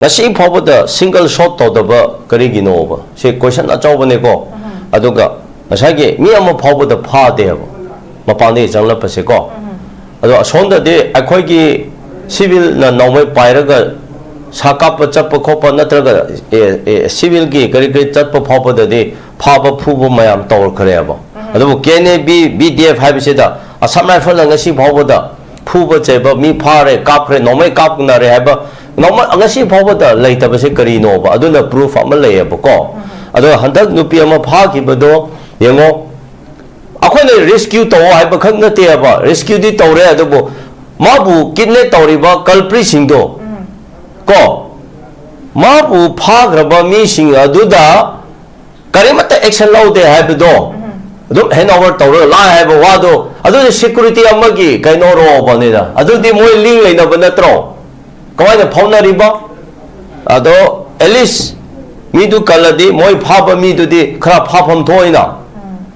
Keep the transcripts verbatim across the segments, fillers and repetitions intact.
ꯉꯁꯤ ꯐꯥꯎꯕꯗ single shot ꯇꯧꯗꯕ ꯀꯔꯤꯒꯤꯅꯣꯕ? ꯁꯤ question ꯑꯆꯧꯕꯅꯦꯀꯣ꯫ ꯑꯗꯨꯒ ꯉꯁꯥꯏꯒꯤ ꯃꯤ ꯑꯃ ꯐꯥꯎꯕꯗ ꯐꯥꯗꯦꯕ ꯃꯄꯥꯟꯗꯒꯤ ꯆꯪꯂꯛꯄꯁꯦꯀꯣ꯫ ꯑꯗꯣ ꯑꯁꯣꯝꯗꯗꯤ ꯑꯩꯈꯣꯏꯒꯤ civilꯅ ꯅꯣꯡꯃꯩ ꯄꯥꯏꯔꯒ ꯁꯥ ꯀꯥꯞꯄ ꯆꯠꯄ ꯈꯣꯠꯄ ꯅꯠꯇ꯭ꯔꯒ ꯑꯦ, ꯑꯦ, civilꯒꯤ ꯀꯔꯤ ꯀꯔꯤ ꯆꯠꯄ ꯐꯥꯎꯕꯗꯗꯤ ꯐꯥꯕ ꯐꯨꯕ ꯃꯌꯥꯝ ꯇꯧꯔꯛꯈ꯭ꯔꯦꯕ꯫ ꯑꯗꯨꯕꯨ K N A B, B D F ꯍꯥꯏꯕꯁꯤꯗ Assam Rifleꯅ ꯉꯁꯤ ꯐꯥꯎꯕꯗ ꯐꯨꯕ ꯆꯩꯕ, ꯃꯤ ꯐꯥꯔꯦ, ꯀꯥꯞꯈ꯭ꯔꯦ, ꯅꯣꯡꯃꯩ ꯀꯥꯞꯅꯔꯦ ꯍꯥꯏꯕ ꯅꯣꯡꯃ ꯉꯁꯤ ꯐꯥꯎꯕꯗ ꯂꯩꯇꯕꯁꯦ ꯀꯔꯤꯅꯣꯕ? ꯑꯗꯨꯅ proof ꯑꯃ ꯂꯩꯌꯦꯕꯀꯣ꯫ ꯑꯗꯣ ꯍꯟꯗꯛ ꯅꯨꯄꯤ ꯑꯃ ꯐꯥꯈꯤꯕꯗꯣ ꯌꯦꯡꯉꯣ, ꯑꯩꯈꯣꯏꯅ rescue ꯇꯧꯑꯣ ꯍꯥꯏꯕ ꯈꯛ ꯅꯠꯇꯦꯕ, rescueꯗꯤ ꯇꯧꯔꯦ, ꯑꯗꯨꯕꯨ ꯃꯥꯕꯨ kidnap ꯇꯧꯔꯤꯕ culpritꯁꯤꯡꯗꯣ ꯀꯣ, ꯃꯥꯕꯨ ꯐꯥꯈ꯭ꯔꯕ ꯃꯤꯁꯤꯡ ꯑꯗꯨꯗ ꯀꯔꯤꯃꯠꯇ action ꯂꯧꯗꯦ ꯍꯥꯏꯕꯗꯣ, ꯑꯗꯨꯝ hand over ꯇꯧꯔꯒ ꯂꯥꯛꯑꯦ ꯍꯥꯏꯕ ꯋꯥꯗꯣ, ꯑꯗꯨꯗꯤ security ꯑꯃꯒꯤ ꯀꯩꯅꯣꯔꯣꯕꯅꯤꯅ, ꯑꯗꯨꯗꯤ ꯃꯣꯏ link ꯂꯩꯅꯕ ꯅꯠꯇ꯭ꯔꯣ? ꯀꯃꯥꯏꯅ ꯐꯥꯎꯅꯔꯤꯕ? ꯑꯗꯣ at least ꯃꯤꯗꯨ ꯀꯜꯂꯗꯤ ꯃꯣꯏ ꯐꯥꯕ ꯃꯤꯗꯨꯗꯤ ꯈꯔ ꯐꯥꯐꯝ ꯊꯣꯛꯏꯅ꯫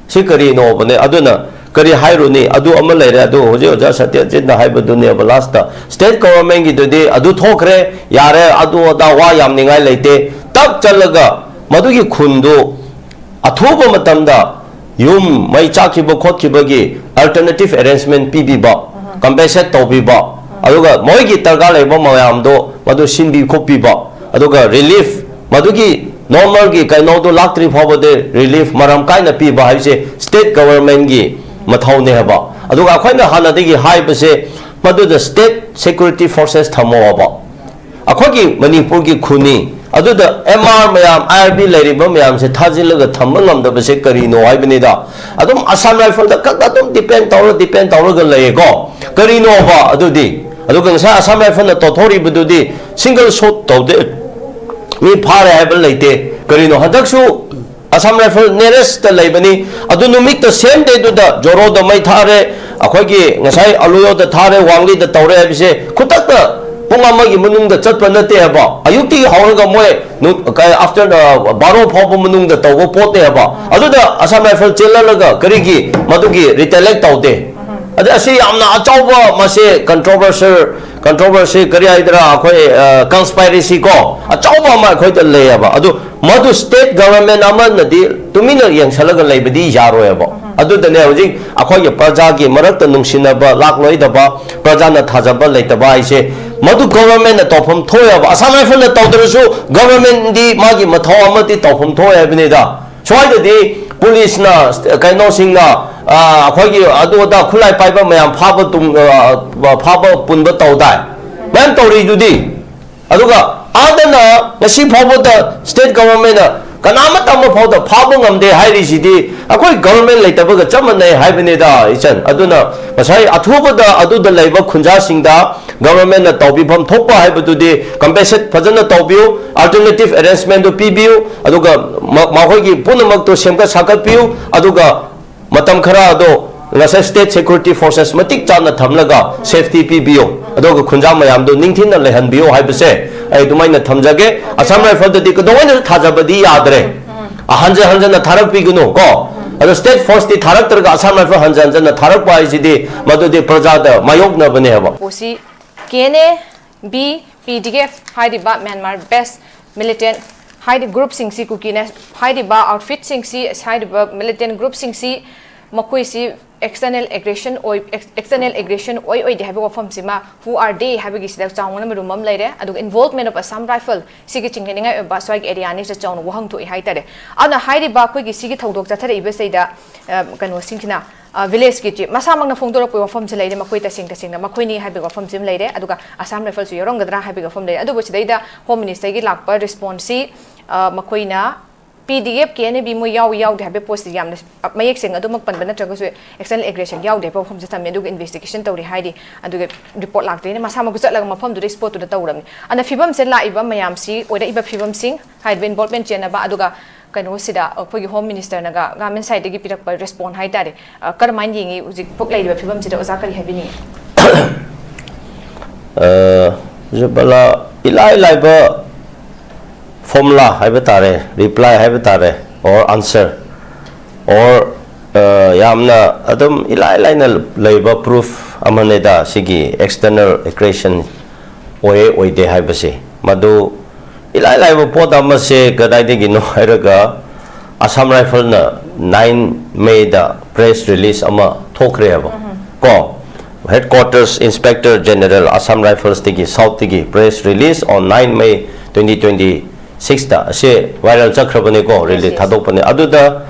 ꯁꯤ ꯀꯔꯤꯅꯣꯕꯅꯦ? ꯑꯗꯨꯅ ꯀꯔꯤ ꯍꯥꯏꯔꯨꯅꯤ? ꯑꯗꯨ ꯑꯃ ꯂꯩꯔꯦ꯫ ꯑꯗꯨ ꯍꯧꯖꯤꯛ ꯑꯣꯖꯥ ꯁꯇ꯭ꯌꯖꯤꯠꯅ ꯍꯥꯏꯕꯗꯨꯅꯦꯕ, lastꯇ state governmentꯒꯤꯗꯨꯗꯤ ꯑꯗꯨ ꯊꯣꯛꯈ꯭ꯔꯦ, ꯌꯥꯔꯦ, ꯑꯗꯨ ꯑꯗꯥ ꯋꯥ ꯌꯥꯝꯅꯤꯡꯉꯥꯏ ꯂꯩꯇꯦ꯫ ꯇꯛ ꯆꯠꯂꯒ ꯃꯗꯨꯒꯤ ꯈꯨꯟꯗꯨ ꯑꯊꯨꯕ ꯃꯇꯝꯗ ꯌꯨꯝ ꯃꯩ ꯆꯥꯛꯈꯤꯕ ꯈꯣꯠꯈꯤꯕꯒꯤ alternative arrangement ꯄꯤꯕꯤꯕ, compensate ꯇꯧꯕꯤꯕ, ꯑꯗꯨꯒ ꯃꯣꯏꯒꯤ ꯗꯔꯀꯥꯔ ꯂꯩꯕ ꯃꯌꯥꯝꯗꯣ ꯃꯗꯨ ꯁꯤꯟꯕꯤ ꯈꯣꯠꯄꯤꯕ, ꯑꯗꯨꯒ relief, ꯃꯗꯨꯒꯤ normalꯒꯤ ꯀꯩꯅꯣꯗꯣ ꯂꯥꯛꯇ꯭ꯔꯤ ꯐꯥꯎꯕꯗ relief ꯃꯔꯝ ꯀꯥꯏꯅ ꯄꯤꯕ ꯍꯥꯏꯕꯁꯦ state governmentꯒꯤ ꯃꯊꯧꯅꯦ ꯍꯥꯏꯕ꯫ ꯑꯗꯨꯒ ꯑꯩꯈꯣꯏꯅ ꯍꯥꯟꯅꯗꯒꯤ ꯍꯥꯏꯕꯁꯦ, ꯃꯗꯨꯗ state security forces ꯊꯝꯃꯣ ꯍꯥꯏꯕ꯫ ꯑꯩꯈꯣꯏꯒꯤ ꯃꯅꯤꯄꯨꯔꯒꯤ ꯈꯨꯟꯅꯤ, ꯑꯗꯨꯗ M R ꯃꯌꯥꯝ, I R B ꯂꯩꯔꯤꯕ ꯃꯌꯥꯝꯁꯦ ꯊꯥꯖꯤꯜꯂꯒ ꯊꯝꯕ ꯉꯝꯗꯕꯁꯦ ꯀꯔꯤꯅꯣ ꯍꯥꯏꯕꯅꯤꯗ꯫ ꯑꯗꯨꯝ Assam Rifleꯗ ꯈꯛꯇ ꯑꯗꯨꯝ depend ꯇꯧꯔ, depend ꯇꯧꯔꯒ ꯂꯩꯌꯦꯀꯣ꯫ ꯀꯔꯤꯅꯣꯕ ꯑꯗꯨꯗꯤ? ꯑꯗꯨꯒ ꯉꯁꯥꯏ Assam Rifleꯅ ꯇꯧꯊꯣꯔꯤꯕꯗꯨꯗꯤ single shot ꯇꯧꯗꯦ, ꯃꯤ ꯐꯥꯔꯦ ꯍꯥꯏꯕ ꯂꯩꯇꯦ꯫ ꯀꯔꯤꯅꯣ? ꯍꯟꯗꯛꯁꯨ Assam Rifle nearestꯇ ꯂꯩꯕꯅꯤ꯫ ꯑꯗꯨ ꯅꯨꯃꯤꯠꯇ same dayꯗꯨꯗ ꯖꯣꯔꯣꯗ ꯃꯩ ꯊꯥꯔꯦ, ꯑꯩꯈꯣꯏꯒꯤ ꯉꯁꯥꯏ ꯑꯂꯨꯌꯣꯗ ꯊꯥꯔꯦ, ꯋꯥꯡꯂꯤꯗ ꯇꯧꯔꯦ ꯍꯥꯏꯕꯁꯦ ꯈꯨꯗꯛꯇ ꯄꯨꯡ ꯑꯃꯒꯤ ꯃꯅꯨꯡꯗ ꯆꯠꯄ ꯅꯠꯇꯦ ꯍꯥꯏꯕ꯫ ꯑꯌꯨꯛꯇꯒꯤ ꯍꯧꯔꯒ ꯃꯣꯏ ꯅꯨ-, ꯀ-, after, ꯑ, ꯕꯥꯔꯣ ꯐꯥꯎꯕ ꯃꯅꯨꯡꯗ ꯇꯧꯕ ꯄꯣꯠꯅꯦ ꯍꯥꯏꯕ꯫ ꯑꯗꯨꯗ Assam Rifle ꯆꯦꯜꯍꯜꯂꯒ ꯀꯔꯤꯒꯤ ꯃꯗꯨꯒꯤ retaliate ꯇꯧꯗꯦ? ꯑꯗ ꯑꯁꯤ ꯌꯥꯝꯅ ꯑꯆꯧꯕ, ꯃꯁꯤ controversial, controversy ꯀꯔꯤ ꯍꯥꯏꯗ꯭ꯔꯥ, ꯑꯩꯈꯣꯏ conspiracy ꯀꯣ, ꯑꯆꯧꯕ ꯑꯃ ꯑꯩꯈꯣꯏꯗ ꯂꯩꯌꯦꯕ꯫ ꯑꯗꯨ ꯃꯗꯨ state government ꯑꯃꯅꯗꯤ ꯇꯨꯃꯤꯟꯅ ꯌꯦꯡꯁꯜꯂꯒ ꯂꯩꯕꯗꯤ ꯌꯥꯔꯣꯏꯕ꯫ ꯑꯗꯨꯗꯅꯦ ꯍꯧꯖꯤꯛ ꯑꯩꯈꯣꯏꯒꯤ ꯄ꯭ꯔꯖꯥꯒꯤ ꯃꯔꯛꯇ ꯅꯨꯡꯁꯤꯅꯕ ꯂꯥꯛꯂꯣꯏꯗꯕ, ꯄ꯭ꯔꯖꯥꯅ ꯊꯥꯖꯕ ꯂꯩꯇꯕ ꯍꯥꯏꯁꯦ, ꯃꯗꯨ government ꯅ ꯇꯧꯐꯝ ꯊꯣꯛꯑꯦꯕ꯫ Assam Rifle ꯅ ꯇꯧꯗ꯭ꯔꯁꯨ government ꯗꯤ ꯃꯥꯒꯤ ꯃꯊꯧ ꯑꯃꯗꯤ ꯇꯧꯐꯝ ꯊꯣꯛꯑꯦ ꯍꯥꯏꯕꯅꯤꯗ꯫ ꯁ꯭ꯋꯥꯏꯗꯗꯤ ꯄꯨꯂꯤꯁꯅ, ꯀꯩꯅꯣꯁꯤꯡꯅ, ꯑ, ꯑꯩꯈꯣꯏꯒꯤ ꯑꯗꯨ ꯑꯗꯥ ꯈꯨꯠꯂꯥꯏ ꯄꯥꯏꯕ ꯃꯌꯥꯝ ꯐꯥꯕ ꯇꯨꯝ-, ꯑ, ꯐꯥꯕ ꯄꯨꯟꯕ ꯇꯧꯗꯥꯏ? ꯃꯌꯥꯝ ꯇꯧꯔꯤꯗꯨꯗꯤ꯫ ꯑꯗꯨꯒ ꯑꯥꯗꯅ ꯉꯁꯤ ꯐꯥꯎꯕꯗ state government ꯅ ꯀꯅꯥꯃꯠꯇ ꯑꯃ ꯐꯥꯎꯗ ꯐꯥꯕ ꯉꯝꯗꯦ ꯍꯥꯏꯔꯤꯁꯤꯗꯤ ꯑꯩꯈꯣꯏ government ꯂꯩꯇꯕꯒ ꯆꯞ ꯃꯥꯟꯅꯩ ꯍꯥꯏꯕꯅꯤꯗ, ꯏꯆꯟ꯫ ꯑꯗꯨꯅ ꯉꯁꯥꯏ ꯑꯊꯨꯕꯗ ꯑꯗꯨꯗ ꯂꯩꯕ ꯈꯨꯟꯖꯥꯁꯤꯡꯗ government ꯅ ꯇꯧꯕꯤꯐꯝ ꯊꯣꯛꯄ ꯍꯥꯏꯕꯗꯨꯗꯤ compensate ꯐꯖꯅ ꯇꯧꯕꯤꯌꯨ, alternative arrangement ꯗꯨ ꯄꯤꯕꯤꯌꯨ, ꯑꯗꯨꯒ ꯃ-, ꯃꯈꯣꯏꯒꯤ ꯄꯨꯝꯅꯃꯛꯇꯨ ꯁꯦꯝꯒꯠ ꯁꯥꯒꯠꯄꯤꯌꯨ, ꯑꯗꯨꯒ ꯃꯇꯝ ꯈꯔ ꯑꯗꯣ ꯉꯁꯥꯏ state security forces ꯃꯇꯤꯛ ꯆꯥꯅ ꯊꯝꯂꯒ safety ꯄꯤꯕꯤꯌꯨ, ꯑꯗꯨꯒ ꯈꯨꯟꯖꯥ ꯃꯌꯥꯝꯗꯨ ꯅꯤꯡꯊꯤꯅ ꯂꯩꯍꯟꯕꯤꯌꯨ ꯍꯥꯏꯕꯁꯦ ꯑꯩ ꯑꯗꯨꯃꯥꯏꯅ ꯊꯝꯖꯒꯦ꯫ Assam Rifle ꯗꯗꯤ ꯀꯩꯗꯧꯉꯩꯗꯁꯨ ꯊꯥꯖꯕꯗꯤ ꯌꯥꯗ꯭ꯔꯦ꯫ ꯍꯟꯖ ꯍꯟꯖꯅ ꯊꯥꯔꯛꯄꯤꯒꯅꯨ ꯀꯣ꯫ ꯑꯗꯣ state force ꯇꯤ ꯊꯥꯔꯛꯇ꯭ꯔꯒ Assam Rifle ꯍꯟꯖ ꯍꯟꯖꯅ ꯊꯥꯔꯛꯄ ꯍꯥꯏꯁꯤꯗꯤ ꯃꯗꯨꯗꯤ ꯄ꯭ꯔꯖꯥꯗ ꯃꯥꯌꯣꯛꯅꯕꯅꯦꯕ꯫ ꯀꯣꯁꯤ K N A B, P D F ꯍꯥꯏꯔꯤꯕ Myanmar based militant ꯍꯥꯏꯗꯤ group ꯁꯤꯡꯁꯤ, ꯀꯨꯀꯤ ꯅꯦꯁ-, ꯍꯥꯏꯔꯤꯕ outfit ꯁꯤꯡꯁꯤ, ꯍꯥꯏꯔꯤꯕ militant group ꯁꯤꯡꯁꯤ, ꯃꯈꯣꯏꯁꯤ external aggression ꯑꯣꯏ, ex-, external aggression ꯑꯣꯏ ꯑꯣꯏꯗꯦ ꯍꯥꯏꯕ ꯋꯥꯐꯝꯁꯤꯃ who are they ꯍꯥꯏꯕꯒꯤꯁꯤꯗ ꯆꯥꯎꯅ ꯃꯔꯨꯝ ꯑꯃ ꯂꯩꯔꯦ꯫ ꯑꯗꯨꯒ involvement of Assam Rifle ꯁꯤꯒꯤ ꯆꯤꯡꯅꯅꯤꯡꯉꯥꯏ ꯑꯣꯏꯕ ꯁ꯭ꯋꯥꯏꯒꯤ area ꯅꯤꯁꯤꯗ ꯆꯥꯎꯅ ꯋꯥꯍꯪ ꯊꯣꯛꯏ ꯍꯥꯏꯇꯥꯔꯦ꯫ ꯑꯗꯨꯅ ꯍꯥꯏꯔꯤꯕ ꯑꯩꯈꯣꯏꯒꯤ ꯁꯤꯒꯤ ꯊꯧꯗꯣꯛ ꯆꯠꯊꯔꯛꯏꯕꯁꯤꯗ, ꯑ, ꯀꯩꯅꯣꯁꯤꯡꯁꯤꯅ, ꯑ, village ꯀꯤ chief ꯃꯁꯥꯃꯛꯅ ꯐꯣꯡꯗꯣꯔꯛꯄꯒꯤ ꯋꯥꯐꯝꯁꯤ ꯂꯩꯔꯦ, ꯃꯈꯣꯏ ꯇꯁꯦꯡ ꯇꯁꯦꯡꯅ ꯃꯈꯣꯏꯅꯤ ꯍꯥꯏꯕꯒꯤ ꯋꯥꯐꯝꯁꯤ ꯑꯃ ꯂꯩꯔꯦ, ꯑꯗꯨꯒ Assam Rifle ꯁꯨ ꯌꯥꯎꯔꯝꯒꯗ꯭ꯔꯥ ꯍꯥꯏꯕꯒꯤ ꯋꯥꯐꯝ ꯂꯩꯔꯦ꯫ ꯑꯗꯨꯕꯨ ꯁꯤꯗꯩꯗ Home Minister ꯒꯤ ꯂꯥꯛꯄ response ꯁꯤ, ꯑ, ꯃꯈꯣꯏꯅ P D F, K N A B ꯃꯣꯏ ꯌꯥꯎꯏ ꯌꯥꯎꯗꯦ ꯍꯥꯏꯕꯒꯤ ꯄꯣꯠꯁꯤ ꯌꯥꯝꯅ ꯃꯌꯦꯛ ꯁꯦꯡꯅ ꯑꯗꯨꯃꯛ ꯄꯟꯕ ꯅꯠꯇ꯭ꯔꯒꯁꯨ external aggression ꯌꯥꯎꯗꯦ ꯍꯥꯏꯕ ꯋꯥꯐꯝꯁꯤ ꯊꯝꯃꯦ, ꯑꯗꯨꯒ investigation ꯇꯧꯔꯤ ꯍꯥꯏꯔꯤ, ꯑꯗꯨꯒ report ꯂꯥꯛꯇ꯭ꯔꯤꯅ ꯃꯁꯥꯃꯛꯁꯨ ꯆꯠꯂꯒ ꯃꯐꯝꯗꯨꯗ spot ꯇꯨꯗ ꯇꯧꯔꯝꯃꯤ꯫ ꯑꯗꯨꯅ ꯐꯤꯕꯝꯁꯦ ꯂꯥꯛꯏꯕ ꯃꯌꯥꯝꯁꯤ, ꯑꯣꯏꯔꯛꯏꯕ ꯐꯤꯕꯝꯁꯤꯡ, ꯍꯥꯏꯔꯤꯕ involvement ꯆꯦꯟꯅꯕ, ꯑꯗꯨꯒ ꯀꯩꯅꯣꯁꯤꯗ ꯑꯩꯈꯣꯏꯒꯤ Home Minister ꯅꯒ government side ꯇꯒꯤ ꯄꯤꯔꯛꯄ response ꯍꯥꯏꯇꯥꯔꯦ, ꯑ, ꯀꯔꯝꯍꯥꯏꯅ ꯌꯦꯡꯉꯤ? ꯍꯧꯖꯤꯛ ꯄꯣꯛꯂꯛꯏꯕ ꯐꯤꯕꯝꯁꯤꯗ ꯑꯣꯖꯥ ꯀꯔꯤ ꯍꯥꯏꯕꯤꯅꯤꯡꯉꯤ? ꯑ, ꯖꯕꯂꯥ, ꯏꯂꯥꯏ ꯂꯥꯏꯕ formula ꯍꯥꯏꯕ ꯇꯥꯔꯦ, reply ꯍꯥꯏꯕ ꯇꯥꯔꯦ, or answer, or ꯌꯥꯝꯅ ꯑꯗꯨꯝ ꯏꯂꯥꯏ ꯂꯥꯏꯅ ꯂꯩꯕ proof ꯑꯃꯅꯦꯗ, ꯁꯤꯒꯤ external aggression ꯑꯣꯏꯌꯦ ꯑꯣꯏꯗꯦ ꯍꯥꯏꯕꯁꯦ꯫ ꯃꯗꯨ ꯏꯂꯥꯏ ꯂꯥꯏꯕ ꯄꯣꯠ ꯑꯃꯁꯦ ꯀꯗꯥꯏꯗꯒꯤꯅꯣ ꯍꯥꯏꯔꯒ, Assam Rifle ꯅ nine May ꯗ press release ꯑꯃ ꯊꯣꯛꯈ꯭ꯔꯦꯕ꯫ ꯀꯣ, Headquarters Inspector General Assam Rifles ꯇꯒꯤ South ꯇꯒꯤ press release on nine May twenty twenty six ꯇ ꯑꯁꯦ viral ꯆꯠꯈ꯭ꯔꯕꯅꯦꯀꯣ, release ꯊꯥꯗꯣꯛꯄꯅꯦ꯫ ꯑꯗꯨꯗ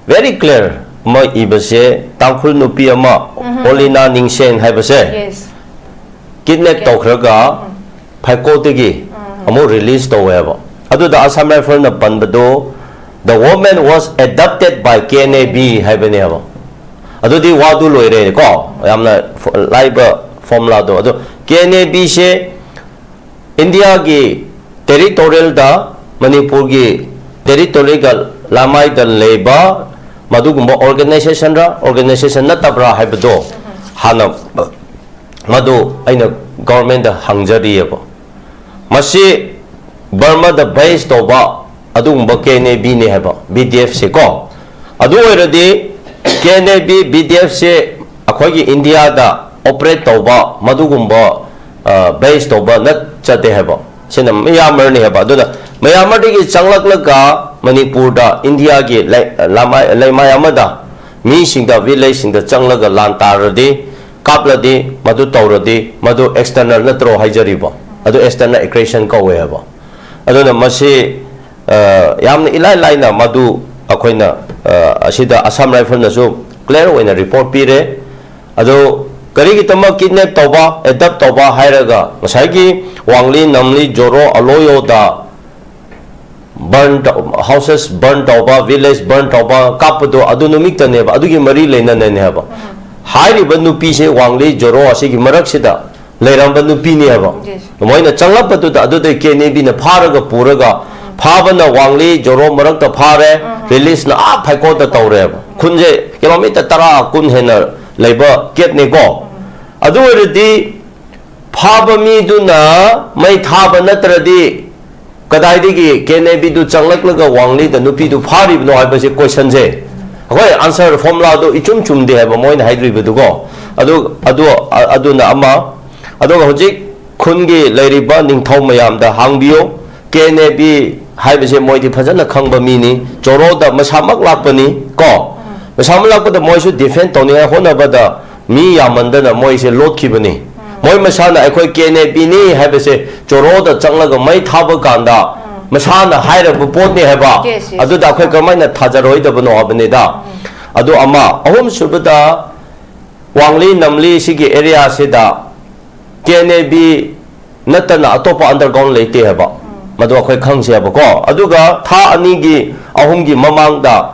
very clear ꯑꯃ ꯏꯕꯁꯦ, ꯇꯥꯡꯈꯨꯜ ꯅꯨꯄꯤ ꯑꯃ, ꯍꯣꯂꯤꯅꯥ ꯅꯤꯡꯁꯦꯟ ꯍꯥꯏꯕꯁꯦ, kidnap ꯇꯧꯈ꯭ꯔꯒ ꯐꯥꯏꯀꯣꯗꯒꯤ ꯑꯃꯨꯛ release ꯇꯧꯋꯦꯕ꯫ ꯑꯗꯨꯗ Assam Rifle ꯅ ꯄꯟꯕꯗꯣ, "The woman was abducted by K N A B" ꯍꯥꯏꯕꯅꯦꯕ꯫ ꯑꯗꯨꯗꯤ ꯋꯥꯗꯨ ꯂꯣꯏꯔꯦ ꯀꯣ, ꯌꯥꯝꯅ ꯐ-, ꯂꯥꯏꯕ formula ꯗꯣ꯫ ꯑꯗꯣ K N A B ꯁꯦ ꯏꯟꯗꯤꯌꯥꯒꯤ territorial ꯗ, ꯃꯅꯤꯄꯨꯔꯒꯤ territory ꯒ ꯂꯥꯃꯥꯏꯗ ꯂꯩꯕ ꯃꯗꯨꯒꯨꯝꯕ organization ꯔ organization ꯅꯠꯇꯕ꯭ꯔꯥ ꯍꯥꯏꯕꯗꯣ ꯍꯥꯟꯅ ꯃꯗꯨ ꯑꯩꯅ government ꯇ ꯍꯪꯖꯔꯤꯑꯕ꯫ ꯃꯁꯤ ꯕꯔꯃꯥꯗ base ꯇꯧꯕ ꯑꯗꯨꯒꯨꯝꯕ K N A B ꯅꯦ ꯍꯥꯏꯕ, B D F ꯁꯦ ꯀꯣ꯫ ꯑꯗꯨ ꯑꯣꯏꯔꯗꯤ K N A B, B D F ꯁꯦ ꯑꯩꯈꯣꯏꯒꯤ ꯏꯟꯗꯤꯌꯥꯗ operate ꯇꯧꯕ ꯃꯗꯨꯒꯨꯝꯕ, ꯑ, base ꯇꯧꯕ ꯅꯠꯆꯗꯦ ꯍꯥꯏꯕ꯫ ꯁꯤꯅ ꯃꯌꯥꯃꯔꯅꯤ ꯍꯥꯏꯕ꯫ ꯑꯗꯨꯅ ꯃꯌꯥꯃꯔꯗꯒꯤ ꯆꯪꯂꯛꯂꯒ ꯃꯅꯤꯄꯨꯔꯗ ꯏꯟꯗꯤꯌꯥꯒꯤ ꯂꯩ-, ꯂꯃꯥꯏ-, ꯂꯩꯃꯥꯏ ꯑꯃꯗ ꯃꯤꯁꯤꯡꯗ, village ꯁꯤꯡꯗ ꯆꯪꯂꯒ ꯂꯥꯟ ꯇꯥꯔꯗꯤ, ꯀꯥꯞꯂꯗꯤ, ꯃꯗꯨ ꯇꯧꯔꯗꯤ, ꯃꯗꯨ external ꯅꯠꯇ꯭ꯔꯣ ꯍꯥꯏꯖꯔꯤꯕꯣ? ꯑꯗꯨ external aggression ꯀꯧꯋꯦ ꯍꯥꯏꯕ꯫ ꯑꯗꯨꯅ ꯃꯁꯤ, ꯑ, ꯌꯥꯝꯅ ꯏꯂꯥꯏ ꯂꯥꯏꯅ ꯃꯗꯨ ꯑꯩꯈꯣꯏꯅ, ꯑ, ꯑꯁꯤꯗ Assam Rifle ꯅꯁꯨ clear ꯑꯣꯏꯅ report ꯄꯤꯔꯦ꯫ ꯑꯗꯨ ꯀꯔꯤꯒꯤꯗꯃꯛ kidnap ꯇꯧꯕ, abduct ꯇꯧꯕ ꯍꯥꯏꯔꯒ, ꯉꯁꯥꯏꯒꯤ ꯋꯥꯡꯂꯤ, ꯅꯝꯂꯤ, ꯖꯣꯔꯣ, ꯑꯂꯣꯌꯣꯗ burn ꯇꯧ-, houses burn ꯇꯧꯕ, village burn ꯇꯧꯕ, ꯀꯥꯞꯄꯗꯣ ꯑꯗꯨ ꯅꯨꯃꯤꯠꯇꯅꯦꯕ, ꯑꯗꯨꯒꯤ ꯃꯔꯤ ꯂꯩꯅꯅꯅꯦ ꯍꯥꯏꯕ꯫ ꯍꯥꯏꯔꯤꯕ ꯅꯨꯄꯤꯁꯦ ꯋꯥꯡꯂꯤ, ꯖꯣꯔꯣ ꯑꯁꯤꯒꯤ ꯃꯔꯛꯁꯤꯗ ꯂꯩꯔꯝꯕ ꯅꯨꯄꯤꯅꯦ ꯍꯥꯏꯕ꯫ Yes. ꯃꯣꯏꯅ ꯆꯪꯂꯛꯄꯗꯨꯗ ꯑꯗꯨꯗꯩ K N A B ꯅ ꯐꯥꯔꯒ ꯄꯨꯔꯒ, ꯐꯥꯕꯅ ꯋꯥꯡꯂꯤ, ꯖꯣꯔꯣ ꯃꯔꯛꯇ ꯐꯥꯔꯦ, release ꯅ ꯑꯥ ꯐꯥꯏꯀꯣꯗ ꯇꯧꯔꯦꯕ꯫ ꯈꯨꯟꯁꯦ kilometre ꯇꯔꯥ ꯀꯨꯟ ꯍꯦꯟꯅ ꯂꯩꯕ gap ꯅꯤꯀꯣ꯫ ꯑꯗꯨ ꯑꯣꯏꯔꯗꯤ ꯐꯥꯕ ꯃꯤꯗꯨꯅ ꯃꯩ ꯊꯥꯕ ꯅꯠꯇ꯭ꯔꯗꯤ ꯀꯗꯥꯏꯗꯒꯤ K N A B ꯗꯨ ꯆꯪꯂꯛꯂꯒ ꯋꯥꯡꯂꯤꯗ ꯅꯨꯄꯤꯗꯨ ꯐꯥꯔꯤꯕꯅꯣ ꯍꯥꯏꯕꯁꯦ question ꯁꯦ꯫ ꯍꯣꯏ, answer formula ꯗꯨ ꯏꯆꯨꯝ ꯆꯨꯝꯗꯦ ꯍꯥꯏꯕ ꯃꯣꯏꯅ ꯍꯥꯏꯗ꯭ꯔꯤꯕꯗꯨꯀꯣ꯫ ꯑꯗꯨ, ꯑꯗꯨ, ꯑ-, ꯑꯗꯨꯅ ꯑꯃ꯫ ꯑꯗꯨꯒ ꯍꯧꯖꯤꯛ ꯈꯨꯟꯒꯤ ꯂꯩꯔꯤꯕ ꯅꯤꯡꯊꯧ ꯃꯌꯥꯝꯗ ꯍꯥꯡꯕꯤꯌꯨ, K N A B ꯍꯥꯏꯕꯁꯦ ꯃꯣꯏꯗꯤ ꯐꯖꯅ ꯈꯪꯕ ꯃꯤꯅꯤ, ꯆꯣꯔꯣꯗ ꯃꯁꯥꯃꯛ ꯂꯥꯛꯄꯅꯤ ꯀꯣ꯫ ꯃꯁꯥꯃꯛ ꯂꯥꯛꯄꯗ ꯃꯣꯏꯁꯨ defend ꯇꯧꯅꯤꯡꯉꯥꯏ ꯍꯣꯠꯅꯕꯗ ꯃꯤ ꯌꯥꯝꯃꯟꯗꯅ ꯃꯣꯏꯁꯦ ꯂꯣꯠꯈꯤꯕꯅꯤ꯫ ꯃꯣꯏ ꯃꯁꯥꯅ ꯑꯩꯈꯣꯏ K N A B ꯅꯤ ꯍꯥꯏꯕꯁꯦ ꯆꯣꯔꯣꯗ ꯆꯪꯂꯒ ꯃꯩ ꯊꯥꯕ ꯀꯥꯟꯗ ꯃꯁꯥꯅ ꯍꯥꯏꯔꯕ ꯄꯣꯠꯅꯤ ꯍꯥꯏꯕ꯫ Yes, yes. ꯑꯗꯨꯗ ꯑꯩꯈꯣꯏ ꯀꯃꯥꯏꯅ ꯊꯥꯖꯔꯣꯏꯗꯕꯅꯣ ꯍꯥꯏꯕꯅꯤꯗ꯫ ꯑꯗꯨ ꯑꯃ꯫ ꯑꯍꯨꯝꯁꯨꯕꯗ, ꯋꯥꯡꯂꯤ ꯅꯝꯂꯤ ꯁꯤꯒꯤ area ꯁꯤꯗ K N A B ꯅꯠꯇꯅ ꯑꯇꯣꯞꯄ underground ꯂꯩꯇꯦ ꯍꯥꯏꯕ꯫ ꯃꯗꯨ ꯑꯩꯈꯣꯏ ꯈꯪꯁꯦ ꯍꯥꯏꯕꯀꯣ꯫ ꯑꯗꯨꯒ ꯊꯥ ꯑꯅꯤꯒꯤ, ꯑꯍꯨꯝꯒꯤ ꯃꯃꯥꯡꯗ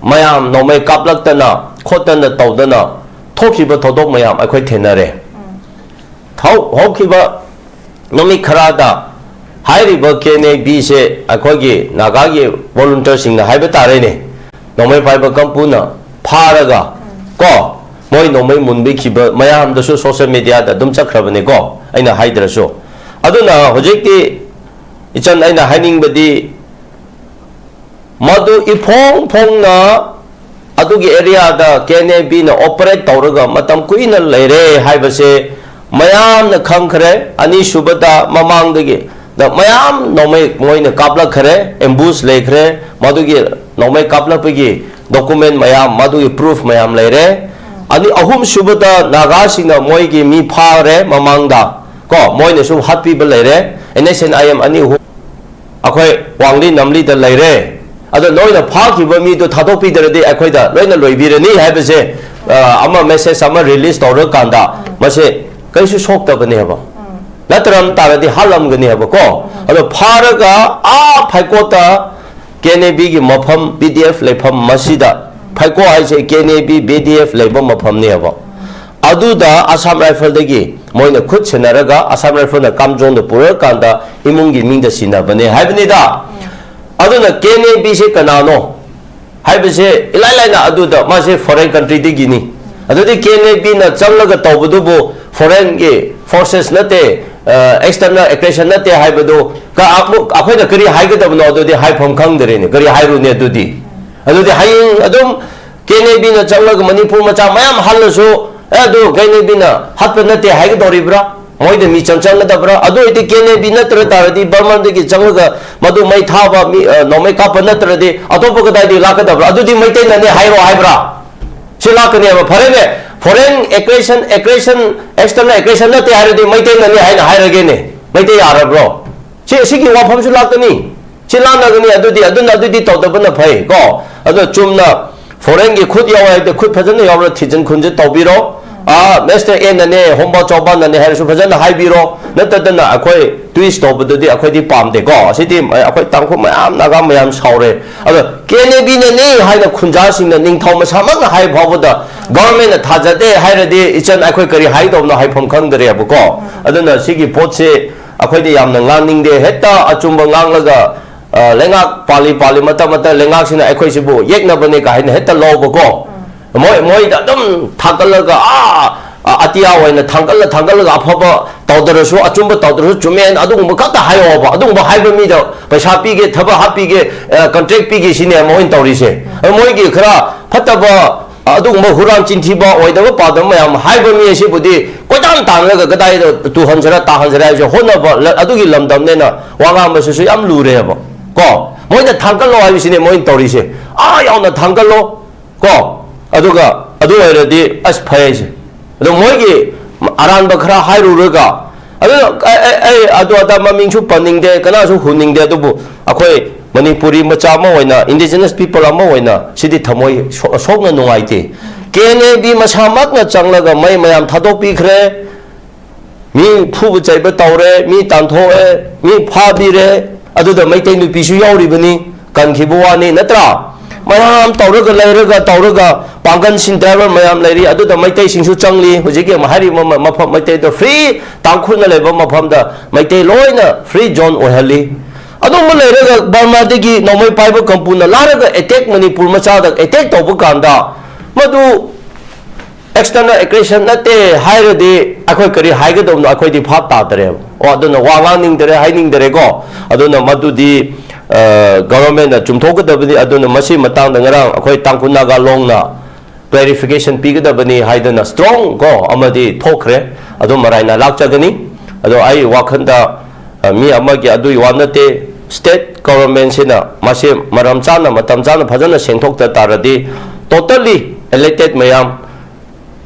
ꯃꯌꯥꯝ ꯅꯣꯡꯃꯩ ꯀꯥꯞꯂꯛꯇꯅ ꯈꯣꯠꯇꯅ ꯇꯧꯗꯅ ꯊꯣꯛꯈꯤꯕ ꯊꯧꯗꯣꯛ ꯃꯌꯥꯝ ꯑꯩꯈꯣꯏ ꯊꯦꯡꯅꯔꯦ꯫ ꯍꯧ-, ꯍꯧꯈꯤꯕ ꯅꯨꯃꯤꯠ ꯈꯔꯗ ꯍꯥꯏꯔꯤꯕ K N A B ꯁꯦ ꯑꯩꯈꯣꯏꯒꯤ ꯅꯥꯒꯥꯒꯤ volunteer ꯁꯤꯡꯅ ꯍꯥꯏꯕ ꯇꯥꯔꯦꯅꯦ, ꯅꯣꯡꯃꯩ ꯄꯥꯏꯕ ꯀꯥꯡꯕꯨꯅ ꯐꯥꯔꯒ ꯀꯣ, ꯃꯣꯏ ꯅꯣꯡꯃꯩ ꯃꯨꯟꯕꯤꯈꯤꯕ ꯃꯌꯥꯝꯗꯁꯨ social media ꯗ ꯑꯗꯨꯝ ꯆꯠꯈ꯭ꯔꯕꯅꯦꯀꯣ, ꯑꯩꯅ ꯍꯥꯏꯗ꯭ꯔꯁꯨ꯫ ꯑꯗꯨꯅ ꯍꯧꯖꯤꯛꯇꯤ ꯏꯆꯟ, ꯑꯩꯅ ꯍꯥꯏꯅꯤꯡꯕꯗꯤ, ꯃꯗꯨ ꯏꯐꯣꯡ ꯐꯣꯡꯅ ꯑꯗꯨꯒꯤ area the K N A B ꯅ operate ꯇꯧꯔꯒ ꯃꯇꯝ ꯀꯨꯏꯅ ꯂꯩꯔꯦ ꯍꯥꯏꯕꯁꯦ ꯃꯌꯥꯝꯅ ꯈꯪꯈ꯭ꯔꯦ꯫ ꯑꯅꯤꯁꯨꯕꯗ, ꯃꯃꯥꯡꯗꯒꯤ ꯗ ꯃꯌꯥꯝ ꯅꯣꯡꯃꯩ ꯃꯣꯏꯅ ꯀꯥꯞꯂꯛꯈ꯭ꯔꯦ, ambush ꯂꯩꯈ꯭ꯔꯦ, ꯃꯗꯨꯒꯤ ꯅꯣꯡꯃꯩ ꯀꯥꯞꯂꯛꯄꯒꯤ document ꯃꯌꯥꯝ, ꯃꯗꯨꯒꯤ proof ꯃꯌꯥꯝ ꯂꯩꯔꯦ꯫ ꯑꯅꯤ, ꯑꯍꯨꯝꯁꯨꯕꯗ ꯅꯥꯒꯥꯁꯤꯡꯅ ꯃꯣꯏꯒꯤ ꯃꯤ ꯐꯥꯔꯦ ꯃꯃꯥꯡꯗ ꯀꯣ, ꯃꯣꯏꯅꯁꯨ ꯍꯥꯠꯄꯤꯕ ꯂꯩꯔꯦ, N S and I M ꯑꯅꯤ ꯑꯍꯨꯝ꯫ ꯑꯩꯈꯣꯏ ꯋꯥꯡꯂꯤ ꯅꯝꯂꯤꯗ ꯂꯩꯔꯦ꯫ ꯑꯗꯣ ꯅꯣꯏꯅ ꯐꯥꯈꯤꯕ ꯃꯤꯗꯣ ꯊꯥꯗꯣꯛꯄꯤꯗ꯭ꯔꯗꯤ ꯑꯩꯈꯣꯏꯗ ꯂꯣꯏꯅ ꯂꯣꯏꯕꯤꯔꯅꯤ ꯍꯥꯏꯕꯁꯦ, ꯑ, ꯑꯃ message ꯑꯃ release ꯇꯧꯔꯀꯥꯟꯗ ꯃꯁꯦ ꯀꯔꯤꯁꯨ ꯁꯣꯛꯇꯕꯅꯦꯕ꯫ ꯅꯠꯇ꯭ꯔꯝ ꯇꯥꯔꯗꯤ ꯍꯥꯠꯂꯝꯒꯅꯦꯕꯀꯣ꯫ ꯑꯗꯣ ꯐꯥꯔꯒ ꯑꯥ ꯐꯩꯀꯣꯠꯇ K N A B ꯒꯤ ꯃꯐꯝ, P D F ꯂꯩꯐꯝ ꯃꯁꯤꯗ ꯐꯩꯀꯣ ꯍꯥꯏꯁꯦ K N A B, P D F ꯂꯩꯕ ꯃꯐꯝꯅꯦꯕ꯫ ꯑꯗꯨꯗ Assam Rifle ꯗꯒꯤ ꯃꯣꯏꯅ ꯈꯨꯠ ꯁꯤꯟꯅꯔꯒ Assam Rifle ꯅ ꯀꯥꯝꯖꯣꯡꯗ ꯄꯨꯔꯛꯀꯥꯟꯗ ꯏꯃꯨꯡꯒꯤ ꯃꯤꯡꯗ ꯁꯤꯟꯅꯕꯅꯦ ꯍꯥꯏꯕꯅꯤꯗ꯫ ꯑꯗꯨꯅ K N A B ꯁꯦ ꯀꯅꯥꯅꯣ ꯍꯥꯏꯕꯁꯦ ꯏꯂꯥꯏ ꯂꯥꯏꯅ ꯑꯗꯨꯗ ꯃꯥꯁꯦ foreign country ꯗꯒꯤꯅꯤ꯫ ꯑꯗꯨꯗꯤ K N A B ꯅ ꯆꯪꯂꯒ ꯇꯧꯕꯗꯨꯕꯨ foreign ꯒꯤ forces ꯅꯠꯇꯦ, ꯑ, external aggression ꯅꯠꯇꯦ ꯍꯥꯏꯕꯗꯨ ꯀ-, ꯑꯃꯨꯛ ꯑꯩꯈꯣꯏꯅ ꯀꯔꯤ ꯍꯥꯏꯒꯗꯕꯅꯣ? ꯑꯗꯨꯗꯤ ꯍꯥꯏꯐꯝ ꯈꯪꯗꯔꯦꯅꯦ꯫ ꯀꯔꯤ ꯍꯥꯏꯔꯨꯅꯤ ꯑꯗꯨꯗꯤ? ꯑꯗꯨꯗꯤ ꯍꯌꯦꯡ ꯑꯗꯨꯝ ꯀꯦ ꯑꯦꯟ ꯑꯦ ꯕꯤꯅ ꯆꯪꯂꯒ ꯃꯅꯤꯄꯨꯔ ꯃꯆꯥ ꯃꯌꯥꯝ ꯍꯜꯂꯁꯨ, ꯑꯦ, ꯑꯗꯨ ꯀꯦ ꯑꯦꯟ ꯑꯦ ꯕꯤꯅ ꯍꯥꯠꯄ ꯅꯠꯇꯦ ꯍꯥꯏꯒꯗꯧꯔꯤꯕ꯭ꯔꯥ? ꯃꯣꯏꯗ ꯃꯤꯆꯪ ꯆꯪꯒꯗꯕ꯭ꯔꯥ? ꯑꯗꯨ ꯑꯣꯏꯔꯗꯤ ꯀꯦ ꯑꯦꯟ ꯑꯦ ꯕꯤ ꯅꯠꯇ꯭ꯔ ꯇꯥꯔꯗꯤ ꯕꯔꯃꯥꯗꯒꯤ ꯆꯪꯂꯒ ꯃꯗꯨ ꯃꯩ ꯊꯥꯕ, ꯃꯤ, ꯑ, ꯅꯣꯡꯃꯩ ꯀꯥꯞꯄ ꯅꯠꯇ꯭ꯔꯗꯤ ꯑꯇꯣꯞꯄ ꯀꯗꯥꯏꯗꯒꯤ ꯂꯥꯛꯀꯗꯕ꯭ꯔꯥ? ꯑꯗꯨꯗꯤ ꯃꯩꯇꯩꯅꯅꯦ ꯍꯥꯏꯔꯣ ꯍꯥꯏꯕ꯭ꯔꯥ? ꯁꯤ ꯂꯥꯛꯀꯅꯦꯕ꯫ ꯐꯔꯦꯅꯦ, foreign aggression, aggression, external aggression ꯅꯠꯇꯦ ꯍꯥꯏꯔꯗꯤ ꯃꯩꯇꯩꯅꯅꯦ ꯍꯥꯏꯅ ꯍꯥꯏꯔꯒꯦꯅꯦ꯫ ꯃꯩꯇꯩ ꯌꯥꯔꯕ꯭ꯔꯣ? ꯁꯤ, ꯁꯤꯒꯤ ꯋꯥꯐꯝꯁꯨ ꯂꯥꯛꯀꯅꯤ꯫ ꯁꯤ ꯂꯥꯟꯅꯒꯅꯤ꯫ ꯑꯗꯨꯗꯤ, ꯑꯗꯨꯅ, ꯑꯗꯨꯗꯤ ꯇꯧꯗꯕꯅ ꯐꯩ ꯀꯣ꯫ ꯑꯗꯣ ꯆꯨꯝꯅ foreignꯒꯤ ꯈꯨꯠ ꯌꯥꯎꯋꯦ ꯍꯥꯏꯕꯗꯤ ꯈꯨꯠ ꯐꯖꯅ ꯌꯥꯎꯔ ꯊꯤꯖꯤꯟ ꯈꯨꯟꯖꯤꯟ ꯇꯧꯕꯤꯔꯣ꯫ ꯑꯥ, ꯃꯤꯁꯇꯔ ꯑꯦꯅꯅꯦ, ꯍꯣꯝꯕꯥ ꯆꯥꯎꯕꯥꯅꯅꯦ ꯍꯥꯏꯔꯁꯨ ꯐꯖꯅ ꯍꯥꯏꯕꯤꯔꯣ꯫ ꯅꯠꯇꯗꯅ ꯑꯩꯈꯣꯏ twist ꯇꯧꯕꯗꯨꯗꯤ ꯑꯩꯈꯣꯏꯗꯤ ꯄꯥꯝꯗꯦꯀꯣ꯫ ꯑꯁꯤꯗꯤ ꯑꯩꯈꯣꯏ ꯇꯥꯡꯈꯨꯜ ꯃꯌꯥꯝ, ꯅꯥꯒꯥ ꯃꯌꯥꯝ ꯁꯥꯎꯔꯦ꯫ ꯑꯗꯣ ꯀꯦ ꯑꯦꯟ ꯑꯦ ꯕꯤꯅꯅꯦ ꯍꯥꯏꯅ ꯈꯨꯟꯖꯥꯁꯤꯡꯅ ꯅꯤꯡꯊꯧ ꯃꯁꯥꯃꯛꯅ ꯍꯥꯏ ꯐꯥꯎꯕꯗ governmentꯅ ꯊꯥꯖꯗꯦ ꯍꯥꯏꯔꯗꯤ, ꯏꯆꯟ, ꯑꯩꯈꯣꯏ ꯀꯔꯤ ꯍꯥꯏꯗꯧꯅꯣ ꯍꯥꯏꯐꯝ ꯈꯪꯗ꯭ꯔꯦꯕꯀꯣ꯫ ꯑꯗꯨꯅ ꯁꯤꯒꯤ ꯄꯣꯠꯁꯦ ꯑꯩꯈꯣꯏꯗꯤ ꯌꯥꯝꯅ ꯉꯥꯡꯅꯤꯡꯗꯦ꯫ ꯍꯦꯛꯇ ꯑꯆꯨꯝꯕ ꯉꯥꯡꯂꯒ, ꯑ, ꯂꯩꯉꯥꯛ ꯄꯥꯜꯂꯤ ꯄꯥꯜꯂꯤ, ꯃꯇꯝ ꯃꯇꯝ ꯂꯩꯉꯥꯛꯁꯤꯅ ꯑꯩꯈꯣꯏꯁꯤꯕꯨ ꯌꯦꯛꯅꯕꯅꯦ ꯀꯥ ꯍꯥꯏꯅ ꯍꯦꯛꯇ ꯂꯧꯕꯀꯣ꯫ ꯃꯣꯏ, ꯃꯣꯏꯗ ꯑꯗꯨꯝ ꯊꯥꯡꯒꯠꯂꯒ, ꯑꯥ, ꯑ, ꯑꯇꯤꯌꯥ ꯑꯣꯏꯅ ꯊꯥꯡꯒꯠꯂ ꯊꯥꯡꯒꯠꯂꯒ ꯑꯐꯕ ꯇꯧꯗ꯭ꯔꯁꯨ, ꯑꯆꯨꯝꯕ ꯇꯧꯗ꯭ꯔꯁꯨ ꯆꯨꯝꯃꯦꯅ ꯑꯗꯨꯒꯨꯝꯕ ꯈꯛꯇ ꯍꯥꯏꯌꯣꯕ꯫ ꯑꯗꯨꯒꯨꯝꯕ ꯍꯥꯏꯕ ꯃꯤꯗ ꯄꯩꯁꯥ ꯄꯤꯒꯦ, ꯊꯕꯛ ꯍꯥꯞꯄꯤꯒꯦ, ꯑ, contract ꯄꯤꯒꯦ ꯁꯤꯅꯦ ꯃꯣꯏꯅ ꯇꯧꯔꯤꯁꯦ꯫ ꯑꯗꯨ ꯃꯣꯏꯒꯤ ꯈꯔ ꯐꯠꯇꯕ, ꯑꯗꯨꯒꯨꯝꯕ ꯍꯨꯔꯥꯟ ꯆꯤꯟꯊꯤꯕ, ꯑꯣꯏꯗꯕ ꯄꯥꯗꯕ ꯃꯌꯥꯝ ꯍꯥꯏꯕ ꯃꯤ ꯑꯁꯤꯕꯨꯗꯤ ꯀꯣꯏꯇꯥꯟ ꯇꯥꯟꯂꯒ ꯀꯗꯥꯏꯗ ꯇꯨꯍꯟꯁꯤꯔꯥ, ꯇꯥꯍꯟꯁꯤꯔꯥ ꯍꯥꯏꯕꯁꯦ ꯍꯣꯠꯅꯕ, ꯂ-, ꯑꯗꯨꯒꯤ ꯂꯝꯗꯝꯅꯦꯅ ꯋꯥ ꯉꯥꯡꯕꯁꯤꯁꯨ ꯌꯥꯝ ꯂꯨꯔꯦꯕ ꯀꯣ꯫ ꯃꯣꯏꯅ ꯊꯥꯡꯒꯠꯂꯣ ꯍꯥꯏꯕꯁꯤꯅꯦ ꯃꯣꯏꯅ ꯇꯧꯔꯤꯁꯦ꯫ ꯑꯥ ꯌꯥꯎꯅ ꯊꯥꯡꯒꯠꯂꯣ ꯀꯣ꯫ ꯑꯗꯨꯒ ꯑꯗꯨ ꯑꯣꯏꯔꯗꯤ ꯑꯁ ꯐꯩ ꯍꯥꯏꯁꯦ꯫ ꯑꯗꯣ ꯃꯣꯏꯒꯤ ꯑꯔꯥꯟꯕ ꯈꯔ ꯍꯥꯏꯔꯨꯔꯒ, ꯑꯗꯨꯅ ꯑꯩ, ꯑꯩ, ꯑꯩ ꯑꯗꯨ ꯑꯗꯥ ꯃꯃꯤꯡꯁꯨ ꯄꯟꯅꯤꯡꯗꯦ, ꯀꯅꯥꯁꯨ ꯍꯨꯅꯤꯡꯗꯦ, ꯑꯗꯨꯕꯨ ꯑꯩꯈꯣꯏ ꯃꯅꯤꯄꯨꯔꯤ ꯃꯆꯥ ꯑꯃ ꯑꯣꯏꯅ, indigenous people ꯑꯃ ꯑꯣꯏꯅ ꯁꯤꯗꯤ ꯊꯃꯣꯏ ꯁꯣꯛ-, ꯁꯣꯛꯅ ꯅꯨꯡꯉꯥꯏꯇꯦ꯫ ꯀꯦ ꯑꯦꯟ ꯑꯦ ꯕꯤ ꯃꯁꯥꯃꯛꯅ ꯆꯪꯂꯒ ꯃꯩ ꯃꯌꯥꯝ ꯊꯥꯗꯣꯛꯄꯤꯈ꯭ꯔꯦ꯫ ꯃꯤ ꯐꯨꯕ ꯆꯩꯕ ꯇꯧꯔꯦ, ꯃꯤ ꯇꯥꯟꯊꯣꯛꯑꯦ, ꯃꯤ ꯐꯥꯕꯤꯔꯦ, ꯑꯗꯨꯗ ꯃꯩꯇꯩ ꯅꯨꯄꯤꯁꯨ ꯌꯥꯎꯔꯤꯕꯅꯤ, ꯀꯟꯈꯤꯕ ꯋꯥꯅꯤ, ꯅꯠꯇ꯭ꯔꯥ? ꯃꯌꯥꯝ ꯇꯧꯔꯒ ꯂꯩꯔꯒ ꯇꯧꯔꯒ ꯄꯥꯡꯒꯟ ꯁꯤꯟ driver ꯃꯌꯥꯝ ꯂꯩꯔꯤ, ꯑꯗꯨꯗ ꯃꯩꯇꯩꯁꯤꯡꯁꯨ ꯆꯪꯂꯤ꯫ ꯍꯧꯖꯤꯛꯀꯤ ꯍꯥꯏꯔꯤꯕ ꯃ-, ꯃꯐꯝ ꯃꯩꯇꯩꯗ free ꯇꯥꯡꯈꯨꯜꯅ ꯂꯩꯕ ꯃꯐꯝꯗ ꯃꯩꯇꯩ ꯂꯣꯏꯅ free zone ꯑꯣꯏꯍꯜꯂꯤ꯫ ꯑꯗꯨꯝꯕ ꯂꯩꯔꯒ ꯕꯔꯃꯥꯗꯒꯤ ꯅꯣꯡꯃꯩ ꯄꯥꯏꯕ ꯀꯝꯄꯨꯅ ꯂꯥꯛꯂꯒ attack ꯃꯅꯤꯄꯨꯔ ꯃꯆꯥꯗ attack ꯇꯧꯕ ꯀꯥꯟꯗ ꯃꯗꯨ external aggression ꯅꯠꯇꯦ ꯍꯥꯏꯔꯗꯤ ꯑꯩꯈꯣꯏ ꯀꯔꯤ ꯍꯥꯏꯒꯗꯧꯕꯅꯣ? ꯑꯩꯈꯣꯏꯗꯤ ꯚꯥꯞ ꯇꯥꯗꯔꯦꯕ꯫ ꯑꯣ, ꯑꯗꯨꯅ ꯋꯥ ꯉꯥꯡꯅꯤꯡꯗꯔꯦ, ꯍꯥꯏꯅꯤꯡꯗꯔꯦꯀꯣ꯫ ꯑꯗꯨꯅ ꯃꯗꯨꯗꯤ, ꯒꯚꯔꯟꯃꯦꯟꯅ ꯆꯨꯝꯊꯣꯛꯀꯗꯕꯅꯤ꯫ ꯑꯗꯨꯅ ꯃꯁꯤ ꯃꯇꯥꯡꯗ ꯉꯔꯥꯡ ꯑꯩꯈꯣꯏ ꯇꯥꯡꯈꯨꯜ ꯅꯥꯒꯥ ꯂꯣꯡꯅ ꯀ꯭ꯂꯦꯔꯤꯐꯤꯀꯦꯁꯟ ꯄꯤꯒꯗꯕꯅꯤ ꯍꯥꯏꯗꯅ ꯁ꯭ꯇ꯭ꯔꯣꯡ ꯀꯣ ꯑꯃꯗꯤ ꯊꯣꯛꯈ꯭ꯔꯦ꯫ ꯑꯗꯨ ꯃꯔꯥꯏꯅ ꯂꯥꯛꯆꯒꯅꯤ꯫ ꯑꯗꯣ ꯑꯩ ꯋꯥꯈꯜꯗ, ꯑ, ꯃꯤ ꯑꯃꯒꯤ ꯑꯗꯨꯒꯤ ꯋꯥ ꯅꯠꯇꯦ꯫ ꯁ꯭ꯇꯦꯠ ꯒꯚꯔꯟꯃꯦꯟꯁꯤꯅ ꯃꯁꯤ ꯃꯔꯝ ꯆꯥꯅ, ꯃꯇꯝ ꯆꯥꯅ ꯐꯖꯅ ꯁꯦꯡꯗꯣꯛꯇ ꯇꯥꯔꯗꯤ, ꯇꯣꯇꯦꯜꯂꯤ ꯏꯂꯦꯛꯇꯦꯠ ꯃꯌꯥꯝ,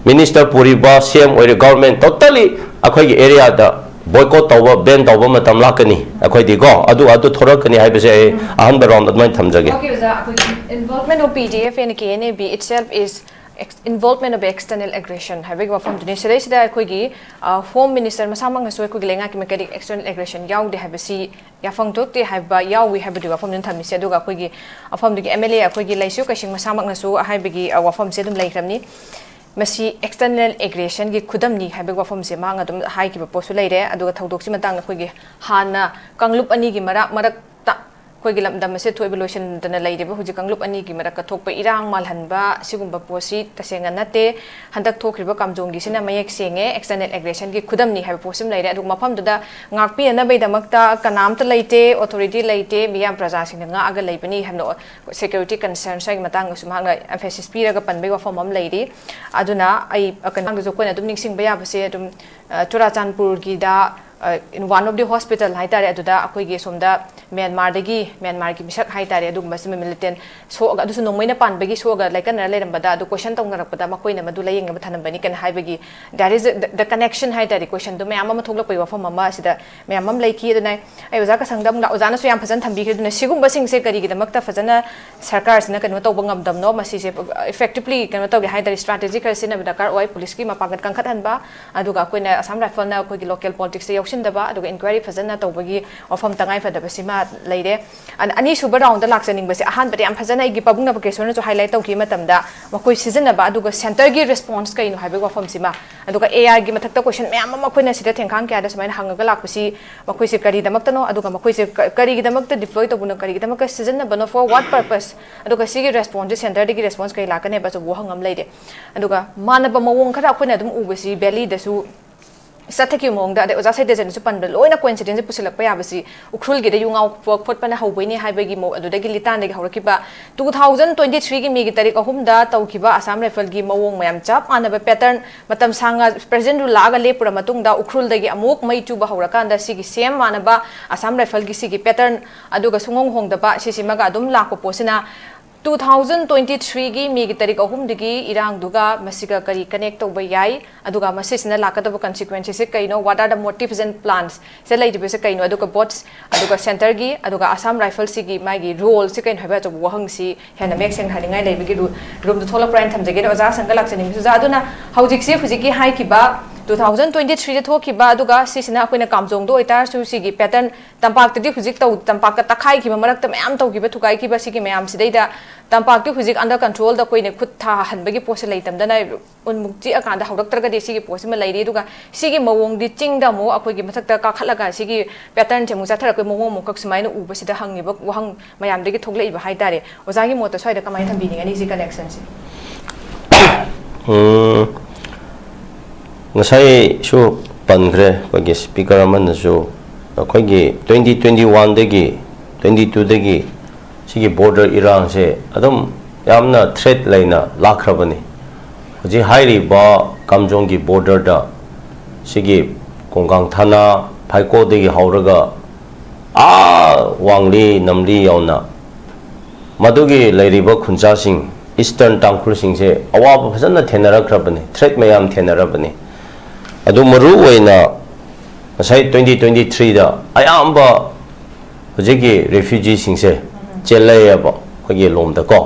ꯃꯤꯅꯤꯁꯇꯔ ꯄꯨꯔꯤꯕ, ꯁꯤ ꯑꯦꯝ ꯑꯣꯏꯔꯤꯕ, ꯒꯚꯔꯟꯃꯦꯟ ꯇꯣꯇꯦꯜꯂꯤ ꯑꯩꯈꯣꯏꯒꯤ ꯑꯦꯔꯤꯌꯥꯗ ꯕꯣꯏꯀꯣꯠ ꯇꯧꯕ, ꯕꯦꯟ ꯇꯧꯕ ꯃꯇꯝ ꯂꯥꯛꯀꯅꯤ꯫ ꯑꯩꯈꯣꯏꯗꯤꯀꯣ ꯑꯗꯨ, ꯑꯗꯨ ꯊꯣꯔꯛꯀꯅꯤ ꯍꯥꯏꯕꯁꯦ ꯑꯩ ꯑꯍꯥꯟꯕ ꯔꯥꯎꯟꯗ ꯑꯗꯨꯃꯥꯏꯅ ꯊꯝꯖꯒꯦ꯫ Okay, ꯑꯣꯖꯥ, ꯑꯩꯈꯣꯏꯒꯤ involvement of P D F and K N A B itself is ex- involvement of external aggression ꯍꯥꯏꯕꯒꯤ ꯋꯥꯐꯝꯗꯨꯅꯤ꯫ ꯁꯤꯗꯩꯁꯤꯗ ꯑꯩꯈꯣꯏꯒꯤ ꯍꯣꯝ ꯃꯤꯅꯤꯁꯇꯔ ꯃꯁꯥꯃꯛꯅꯁꯨ ꯑꯩꯈꯣꯏꯒꯤ ꯂꯩꯉꯥꯛꯀꯤ ꯃꯥꯏꯀꯩꯗꯒꯤ external aggression ꯌꯥꯎꯗꯦ ꯍꯥꯏꯕꯁꯤ ꯌꯥꯐꯝ ꯊꯣꯛꯇꯦ ꯍꯥꯏꯕ ꯌꯥꯎꯏ ꯍꯥꯏꯕꯗꯨꯒꯤ ꯋꯥꯐꯝꯗꯨꯅ ꯊꯝꯃꯤꯁꯦ꯫ ꯑꯗꯨꯒ ꯑꯩꯈꯣꯏꯒꯤ ꯃꯐꯝꯗꯨꯒꯤ M L A ꯑꯩꯈꯣꯏꯒꯤ ꯂꯩꯁꯨ ꯀꯩꯁꯤꯡ ꯃꯁꯥꯃꯛꯅꯁꯨ ꯍꯥꯏꯕꯒꯤ ꯋꯥꯐꯝꯁꯦ ꯑꯗꯨꯝ ꯂꯩꯈ꯭ꯔꯕꯅꯤ꯫ ꯃꯁꯤ external aggressionꯒꯤ ꯈꯨꯗꯝꯅꯤ ꯍꯥꯏꯕꯒꯤ ꯋꯥꯐꯝꯁꯦ ꯃꯍꯥꯛꯅ ꯑꯗꯨꯝ ꯍꯥꯏꯈꯤꯕ ꯄꯣꯠꯁꯨ ꯂꯩꯔꯦ꯫ ꯑꯗꯨꯒ ꯊꯧꯗꯣꯛꯁꯤ ꯃꯇꯥꯡꯗ ꯑꯩꯈꯣꯏꯒꯤ ꯍꯥꯟꯅ ꯀꯥꯡꯂꯨꯞ ꯑꯅꯤꯒꯤ ꯃꯔꯛ ꯃꯔꯛꯇ ꯑꯩꯈꯣꯏꯒꯤ ꯂꯝꯗꯝ ꯑꯁꯤꯗ ꯊꯣꯛꯏꯕ ꯂꯣꯏꯁꯤꯟꯗꯅ ꯂꯩꯔꯤꯕ ꯍꯧꯖꯤꯛ ꯀꯥꯡꯂꯨꯞ ꯑꯅꯤꯒꯤ ꯃꯔꯛꯇ ꯊꯣꯛꯄ ꯏꯔꯥꯡ ꯃꯥꯜꯍꯟꯕ ꯁꯤꯒꯨꯝꯕ ꯄꯣꯠꯁꯤ ꯇꯁꯦꯡꯅ ꯅꯠꯇꯦ꯫ ꯍꯟꯗꯛ ꯊꯣꯛꯈ꯭ꯔꯤꯕ ꯀꯥꯝꯖꯣꯡꯒꯤꯁꯤꯅ ꯃꯌꯦꯛ ꯁꯦꯡꯉꯦ external aggressionꯒꯤ ꯈꯨꯗꯝꯅꯤ ꯍꯥꯏꯕ ꯄꯣꯠꯁꯤꯃ ꯂꯩꯔꯦ꯫ ꯑꯗꯨꯒ ꯃꯐꯝꯗꯨꯗ ꯉꯥꯛꯄꯤꯅꯅꯕꯒꯤꯗꯃꯛꯇ ꯀꯅꯥꯝꯇ ꯂꯩꯇꯦ, authority ꯂꯩꯇꯦ, ꯃꯤꯌꯥꯝ ꯄ꯭ꯔꯖꯥꯁꯤꯡꯅ ꯉꯥꯛꯑꯒ ꯂꯩꯕꯅꯤ ꯍꯥꯏꯕꯅ security concerns ꯍꯥꯏꯒꯤ ꯃꯇꯥꯡꯗꯁꯨ ꯃꯍꯥꯛꯅ emphasis ꯄꯤꯔꯒ ꯄꯟꯕꯒꯤ ꯋꯥꯐꯝ ꯑꯃ ꯂꯩꯔꯤ꯫ ꯑꯗꯨꯅ ꯑꯩ ꯀꯩꯅꯣꯗꯁꯨ ꯑꯩꯈꯣꯏꯅ ꯑꯗꯨꯝ ꯅꯤꯡꯁꯤꯡꯕ ꯌꯥꯕꯁꯦ ꯑꯗꯨꯝ ꯆꯨꯔꯥꯆꯥꯟꯄꯨꯔꯒꯤꯗ in one of the hospital ꯍꯥꯏꯇꯥꯔꯦ, ꯑꯗꯨꯗ ꯑꯩꯈꯣꯏꯒꯤ ꯁꯣꯝꯗ ꯃ꯭ꯌꯥꯟꯃꯥꯔꯗꯒꯤ, ꯃ꯭ꯌꯥꯟꯃꯥꯔꯒꯤ ꯃꯤꯁꯛ ꯍꯥꯏꯇꯥꯔꯦ, ꯑꯗꯨꯒꯨꯝꯕꯁꯤꯃ militant ꯁꯣꯛꯑꯒ, ꯑꯗꯨꯁꯨ ꯅꯣꯡꯃꯩꯅ ꯄꯥꯟꯕꯒꯤ ꯁꯣꯛꯑꯒ ꯂꯥꯏꯀꯠꯅꯔ ꯂꯩꯔꯝꯕꯗ, ꯑꯗꯨ question ꯇꯧꯅꯔꯛꯄꯗ ꯃꯈꯣꯏꯅ ꯃꯗꯨ ꯂꯥꯏꯌꯦꯡꯅꯕ ꯊꯅꯝꯕꯅꯤ ꯀꯅ ꯍꯥꯏꯕꯒꯤ, that is the, the connection ꯍꯥꯏꯇꯥꯔꯦ, questionꯗꯣ ꯃꯌꯥꯝ ꯑꯃ ꯊꯣꯛꯂꯛꯄꯒꯤ ꯋꯥꯐꯝ ꯑꯃ ꯑꯁꯤꯗ ꯃꯌꯥꯝ ꯑꯃ ꯂꯩꯈꯤ꯫ ꯑꯗꯨꯅ ꯑꯩ ꯑꯣꯖꯥ ꯀꯁꯪꯗ ꯑꯃꯨꯛ ꯂꯥꯛ-, ꯑꯣꯖꯥꯅꯁꯨ ꯌꯥꯝ ꯐꯖꯅ ꯊꯝꯕꯤꯈ꯭ꯔꯦ꯫ ꯑꯗꯨꯅ ꯁꯤꯒꯨꯝꯕꯁꯤꯡꯁꯦ ꯀꯔꯤꯒꯤꯗꯃꯛꯇ ꯐꯖꯅ ꯁꯔꯀꯥꯔꯁꯤꯅ ꯀꯩꯅꯣ ꯇꯧꯕ ꯉꯝꯗꯕꯅꯣ, ꯃꯁꯤꯁꯦ effectively ꯀꯩꯅꯣ ꯇꯧꯒꯦ ꯍꯥꯏ ꯇꯥꯔꯗꯤ strategy ꯈꯔ ꯁꯤꯖꯤꯟꯅꯕ ꯗꯔꯀꯥꯔ ꯑꯣꯏ꯫ ꯄꯨꯂꯤꯁꯀꯤ ꯃꯄꯥꯡꯒꯜ ꯀꯟꯈꯠꯍꯟꯕ, ꯑꯗꯨꯒ ꯑꯩꯈꯣꯏꯅ Assam Riflesꯅ ꯑꯩꯈꯣꯏꯒꯤ local politicsꯇ ꯌꯥꯎꯁꯤꯟꯗꯕ, ꯑꯗꯨꯒ inquiry ꯐꯖꯅ ꯇꯧꯕꯒꯤ ꯋꯥꯐꯝ ꯇꯉꯥꯏ ꯐꯗꯕꯁꯤꯃ ꯂꯩꯔꯦ꯫ ꯑꯅ-, ꯑꯅꯤꯁꯨꯕ roundꯗ ꯂꯥꯛꯆꯅꯤꯡꯕꯁꯦ, ꯑꯍꯥꯟꯕꯗ ꯌꯥꯝ ꯐꯖꯅ ꯑꯩꯒꯤ ꯄꯥꯕꯨꯡ ꯅꯕꯀꯦꯁꯣꯔꯅꯁꯨ highlight ꯇꯧꯈꯤꯕ ꯃꯇꯝꯗ ꯃꯈꯣꯏ ꯁꯤꯖꯤꯟꯅꯕ, ꯑꯗꯨꯒ centreꯒꯤ response ꯀꯩꯅꯣ ꯍꯥꯏꯕꯒꯤ ꯋꯥꯐꯝꯁꯤꯃ, ꯑꯗꯨꯒ ARꯒꯤ ꯃꯊꯛꯇ question ꯃꯌꯥꯝ ꯑꯃ ꯑꯩꯈꯣꯏꯅ ꯁꯤꯗ ꯊꯦꯡꯈꯥꯡ ꯀꯌꯥꯗ ꯁꯨꯃꯥꯏꯅ ꯍꯪꯉꯒ ꯂꯥꯛꯄꯁꯤ, ꯃꯈꯣꯏꯁꯦ ꯀꯔꯤꯗꯃꯛꯇꯅꯣ, ꯑꯗꯨꯒ ꯃꯈꯣꯏꯁꯦ ꯀ-, ꯀꯔꯤꯒꯤꯗꯃꯛꯇ deploy ꯇꯧꯕꯅꯣ, ꯀꯔꯤꯒꯤꯗꯃꯛꯇ ꯁꯤꯖꯤꯟꯅꯕꯅꯣ, for what purpose, ꯑꯗꯨꯒ ꯁꯤꯒꯤ responseꯁꯦ centreꯗꯒꯤ response ꯀꯩ ꯂꯥꯛꯀꯅꯤ ꯍꯥꯏꯕ ꯑꯆꯧꯕ ꯋꯥꯍꯪ ꯑꯃ ꯂꯩꯔꯦ꯫ ꯑꯗꯨꯒ ꯃꯥꯟꯅꯕ ꯃꯑꯣꯡ ꯈꯔ ꯑꯩꯈꯣꯏꯅ ꯑꯗꯨꯝ ꯎꯕꯁꯤ valleyꯗꯁꯨ ꯆꯠꯊꯈꯤꯕ ꯃꯑꯣꯡꯗ, ꯑꯗꯩ ꯑꯣꯖꯥ ꯁꯩꯗꯦꯖꯟꯁꯨ ꯄꯟꯕ ꯂꯣꯏꯅ coincidence ꯄꯨꯁꯤꯜꯂꯛꯄ ꯌꯥꯕꯁꯤ, ꯎꯈ꯭ꯔꯨꯜꯒꯤꯗ ꯌꯨ ꯉꯥꯎꯕ ꯈꯣꯠꯄꯅ ꯍꯧꯕꯩꯅꯦ ꯍꯥꯏꯕꯒꯤ ꯃꯑꯣꯡ, ꯑꯗꯨꯗꯒꯤ ꯂꯤꯇꯥꯟꯗꯒꯤ ꯍꯧꯔꯛꯈꯤꯕ꯫ Two thousand twenty three ꯒꯤ ꯃꯦꯒꯤ ꯇꯥꯔꯤꯛ ꯑꯍꯨꯝꯗ ꯇꯧꯈꯤꯕ ꯑꯁꯥꯝ ꯔꯥꯏꯐꯜꯒꯤ ꯃꯑꯣꯡ ꯃꯌꯥꯝ ꯆꯞ ꯃꯥꯟꯅꯕ pattern, ꯃꯇꯝ ꯁꯥꯡꯅ President rule ꯂꯥꯛꯑꯒ ꯂꯦꯞꯄꯨꯔ ꯃꯇꯨꯡꯗ ꯎꯈ꯭ꯔꯨꯜꯗꯒꯤ ꯑꯃꯨꯛ ꯃꯩ ꯆꯨꯕ ꯍꯧꯔꯀꯥꯟꯗ ꯁꯤꯒꯤ same ꯃꯥꯟꯅꯕ ꯑꯁꯥꯝ ꯔꯥꯏꯐꯜꯒꯤ ꯁꯤꯒꯤ pattern, ꯑꯗꯨꯒ ꯁꯨꯡꯍꯣꯡ ꯍꯣꯡꯗꯕ, ꯁꯤꯁꯤꯃꯒ ꯑꯗꯨꯝ ꯂꯥꯛꯄ ꯄꯣꯠꯁꯤꯅ, two thousand twenty three ꯒꯤ ꯃꯦꯒꯤ ꯇꯥꯔꯤꯛ ꯑꯍꯨꯝꯗꯒꯤ ꯏꯔꯥꯡꯗꯨꯒ ꯃꯁꯤꯒ ꯀꯔꯤ connect ꯇꯧꯕ ꯌꯥꯏ? ꯑꯗꯨꯒ ꯃꯁꯤꯁꯤꯅ ꯂꯥꯛꯀꯗꯕ consequences ꯁꯤ ꯀꯩꯅꯣ? What are the motives and plans ꯁꯦ ꯂꯩꯔꯤꯕꯁꯦ ꯀꯩꯅꯣ? ꯑꯗꯨꯒ both, ꯑꯗꯨꯒ centre ꯒꯤ, ꯑꯗꯨꯒ Assam Rifles ꯁꯤꯒꯤ ꯃꯥꯒꯤ role ꯁꯤ ꯀꯩꯅꯣ ꯍꯥꯏꯕ ꯑꯆꯧꯕ ꯋꯥꯍꯪꯁꯤ ꯍꯦꯟꯅ ꯃꯌꯦꯛ ꯁꯦꯡꯅ ꯍꯥꯏꯅꯤꯡꯉꯥꯏ ꯂꯩꯕꯒꯤ ꯔꯨ-, room ꯗ ꯊꯣꯛꯂꯛꯄ꯭ꯔꯥ ꯍꯥꯏꯅ ꯊꯝꯖꯒꯦ꯫ ꯑꯗꯣ ꯑꯣꯖꯥ ꯁꯪꯒ ꯂꯥꯛꯆꯅꯤꯡꯕꯁꯨ ꯑꯣꯖꯥ, ꯑꯗꯨꯅ ꯍꯧꯖꯤꯛꯁꯦ ꯍꯧꯖꯤꯛꯀꯤ ꯍꯥꯏꯈꯤꯕ two thousand twenty three ꯗ ꯊꯣꯛꯈꯤꯕ, ꯑꯗꯨꯒ ꯁꯤꯁꯤꯅ ꯑꯩꯈꯣꯏꯅ ꯀꯥꯝꯖꯣꯡꯗ ꯑꯣꯏꯇꯥꯔꯁꯨ ꯁꯤꯒꯤ pattern, ꯇꯝꯄꯥꯛꯇꯗꯤ ꯍꯧꯖꯤꯛ ꯇꯧ-, ꯇꯝꯄꯥꯛꯇ ꯇꯛꯈꯥꯏꯈꯤꯕ, ꯃꯔꯛꯇ ꯃꯌꯥꯝ ꯇꯧꯈꯤꯕ, ꯊꯨꯒꯥꯏꯈꯤꯕ, ꯁꯤꯒꯤ ꯃꯌꯥꯝꯁꯤꯗꯩꯗ ꯇꯝꯄꯥꯛꯇꯤ ꯍꯧꯖꯤꯛ under control ꯗ ꯑꯩꯈꯣꯏꯅ ꯈꯨꯠ ꯊꯥꯍꯟꯕꯒꯤ ꯄꯣꯠꯁꯦ ꯂꯩꯇꯝꯗꯅ ꯎꯟꯃꯨꯛ ꯆꯤꯛꯑꯀꯥꯟꯗ ꯍꯧꯔꯛꯇ꯭ꯔꯒꯗꯤ ꯁꯤꯒꯤ ꯄꯣꯠꯁꯤꯃ ꯂꯩꯔꯤ꯫ ꯑꯗꯨꯒ ꯁꯤꯒꯤ ꯃꯑꯣꯡꯗꯤ ꯆꯤꯡꯗ ꯑꯃꯨꯛ ꯑꯩꯈꯣꯏꯒꯤ ꯃꯊꯛꯇ ꯀꯥꯈꯠꯂꯒ ꯁꯤꯒꯤ pattern ꯁꯦ ꯑꯃꯨꯛ ꯆꯠꯊꯔꯛꯄꯒꯤ ꯃꯑꯣꯡ ꯑꯃꯨꯛꯈꯛ ꯁꯨꯃꯥꯏꯅ ꯎꯕꯁꯤꯗ ꯍꯪꯉꯤꯕ ꯋꯥꯍꯪ ꯃꯌꯥꯝꯗꯒꯤ ꯊꯣꯛꯂꯛꯏꯕ ꯍꯥꯏꯇꯥꯔꯦ꯫ ꯑꯣꯖꯥꯒꯤ ꯃꯣꯠꯇ ꯁ꯭ꯋꯥꯏꯗ ꯀꯃꯥꯏꯅ ꯊꯝꯕꯤꯅꯤꯡꯒꯅꯤ ꯁꯤ connection ꯁꯦ? ꯎꯝ, ꯉꯁꯥꯏꯁꯨ ꯄꯟꯈ꯭ꯔꯦ ꯑꯩꯈꯣꯏꯒꯤ speaker ꯑꯃꯅꯁꯨ, ꯑꯩꯈꯣꯏꯒꯤ twenty twenty one ꯗꯒꯤ twenty two ꯗꯒꯤ ꯁꯤꯒꯤ border ꯏꯔꯥꯡꯁꯦ ꯑꯗꯨꯝ ꯌꯥꯝꯅ threat ꯂꯩꯅ ꯂꯥꯛꯈ꯭ꯔꯕꯅꯤ꯫ ꯍꯧꯖꯤꯛ ꯍꯥꯏꯔꯤꯕ ꯀꯥꯝꯖꯣꯡꯒꯤ border ꯗ ꯁꯤꯒꯤ ꯀꯣꯡꯒꯥꯡ ꯊꯥꯅ, ꯐꯥꯏꯀꯣꯗꯒꯤ ꯍꯧꯔꯒ ꯑꯥ ꯋꯥꯡꯂꯤ ꯅꯝꯂꯤ ꯌꯧꯅ ꯃꯗꯨꯒꯤ ꯂꯩꯔꯤꯕ ꯈꯨꯟꯖꯥꯁꯤꯡ, Eastern ꯇꯥꯡꯈꯨꯜꯁꯤꯡꯁꯦ ꯑꯋꯥꯕ ꯐꯖꯅ ꯊꯦꯡꯅꯔꯛꯈ꯭ꯔꯕꯅꯤ, threat ꯃꯌꯥꯝ ꯊꯦꯡꯅꯔꯕꯅꯤ꯫ ꯑꯗꯨ ꯃꯔꯨ ꯑꯣꯏꯅ ꯉꯁꯥꯏ twenty twenty three ꯗ ꯑꯌꯥꯝꯕ ꯍꯧꯖꯤꯛꯀꯤ refugee ꯁꯤꯡꯁꯦ ꯆꯦꯜꯂꯛꯑꯦꯕ ꯑꯩꯈꯣꯏꯒꯤ ꯂꯣꯝꯗꯀꯣ,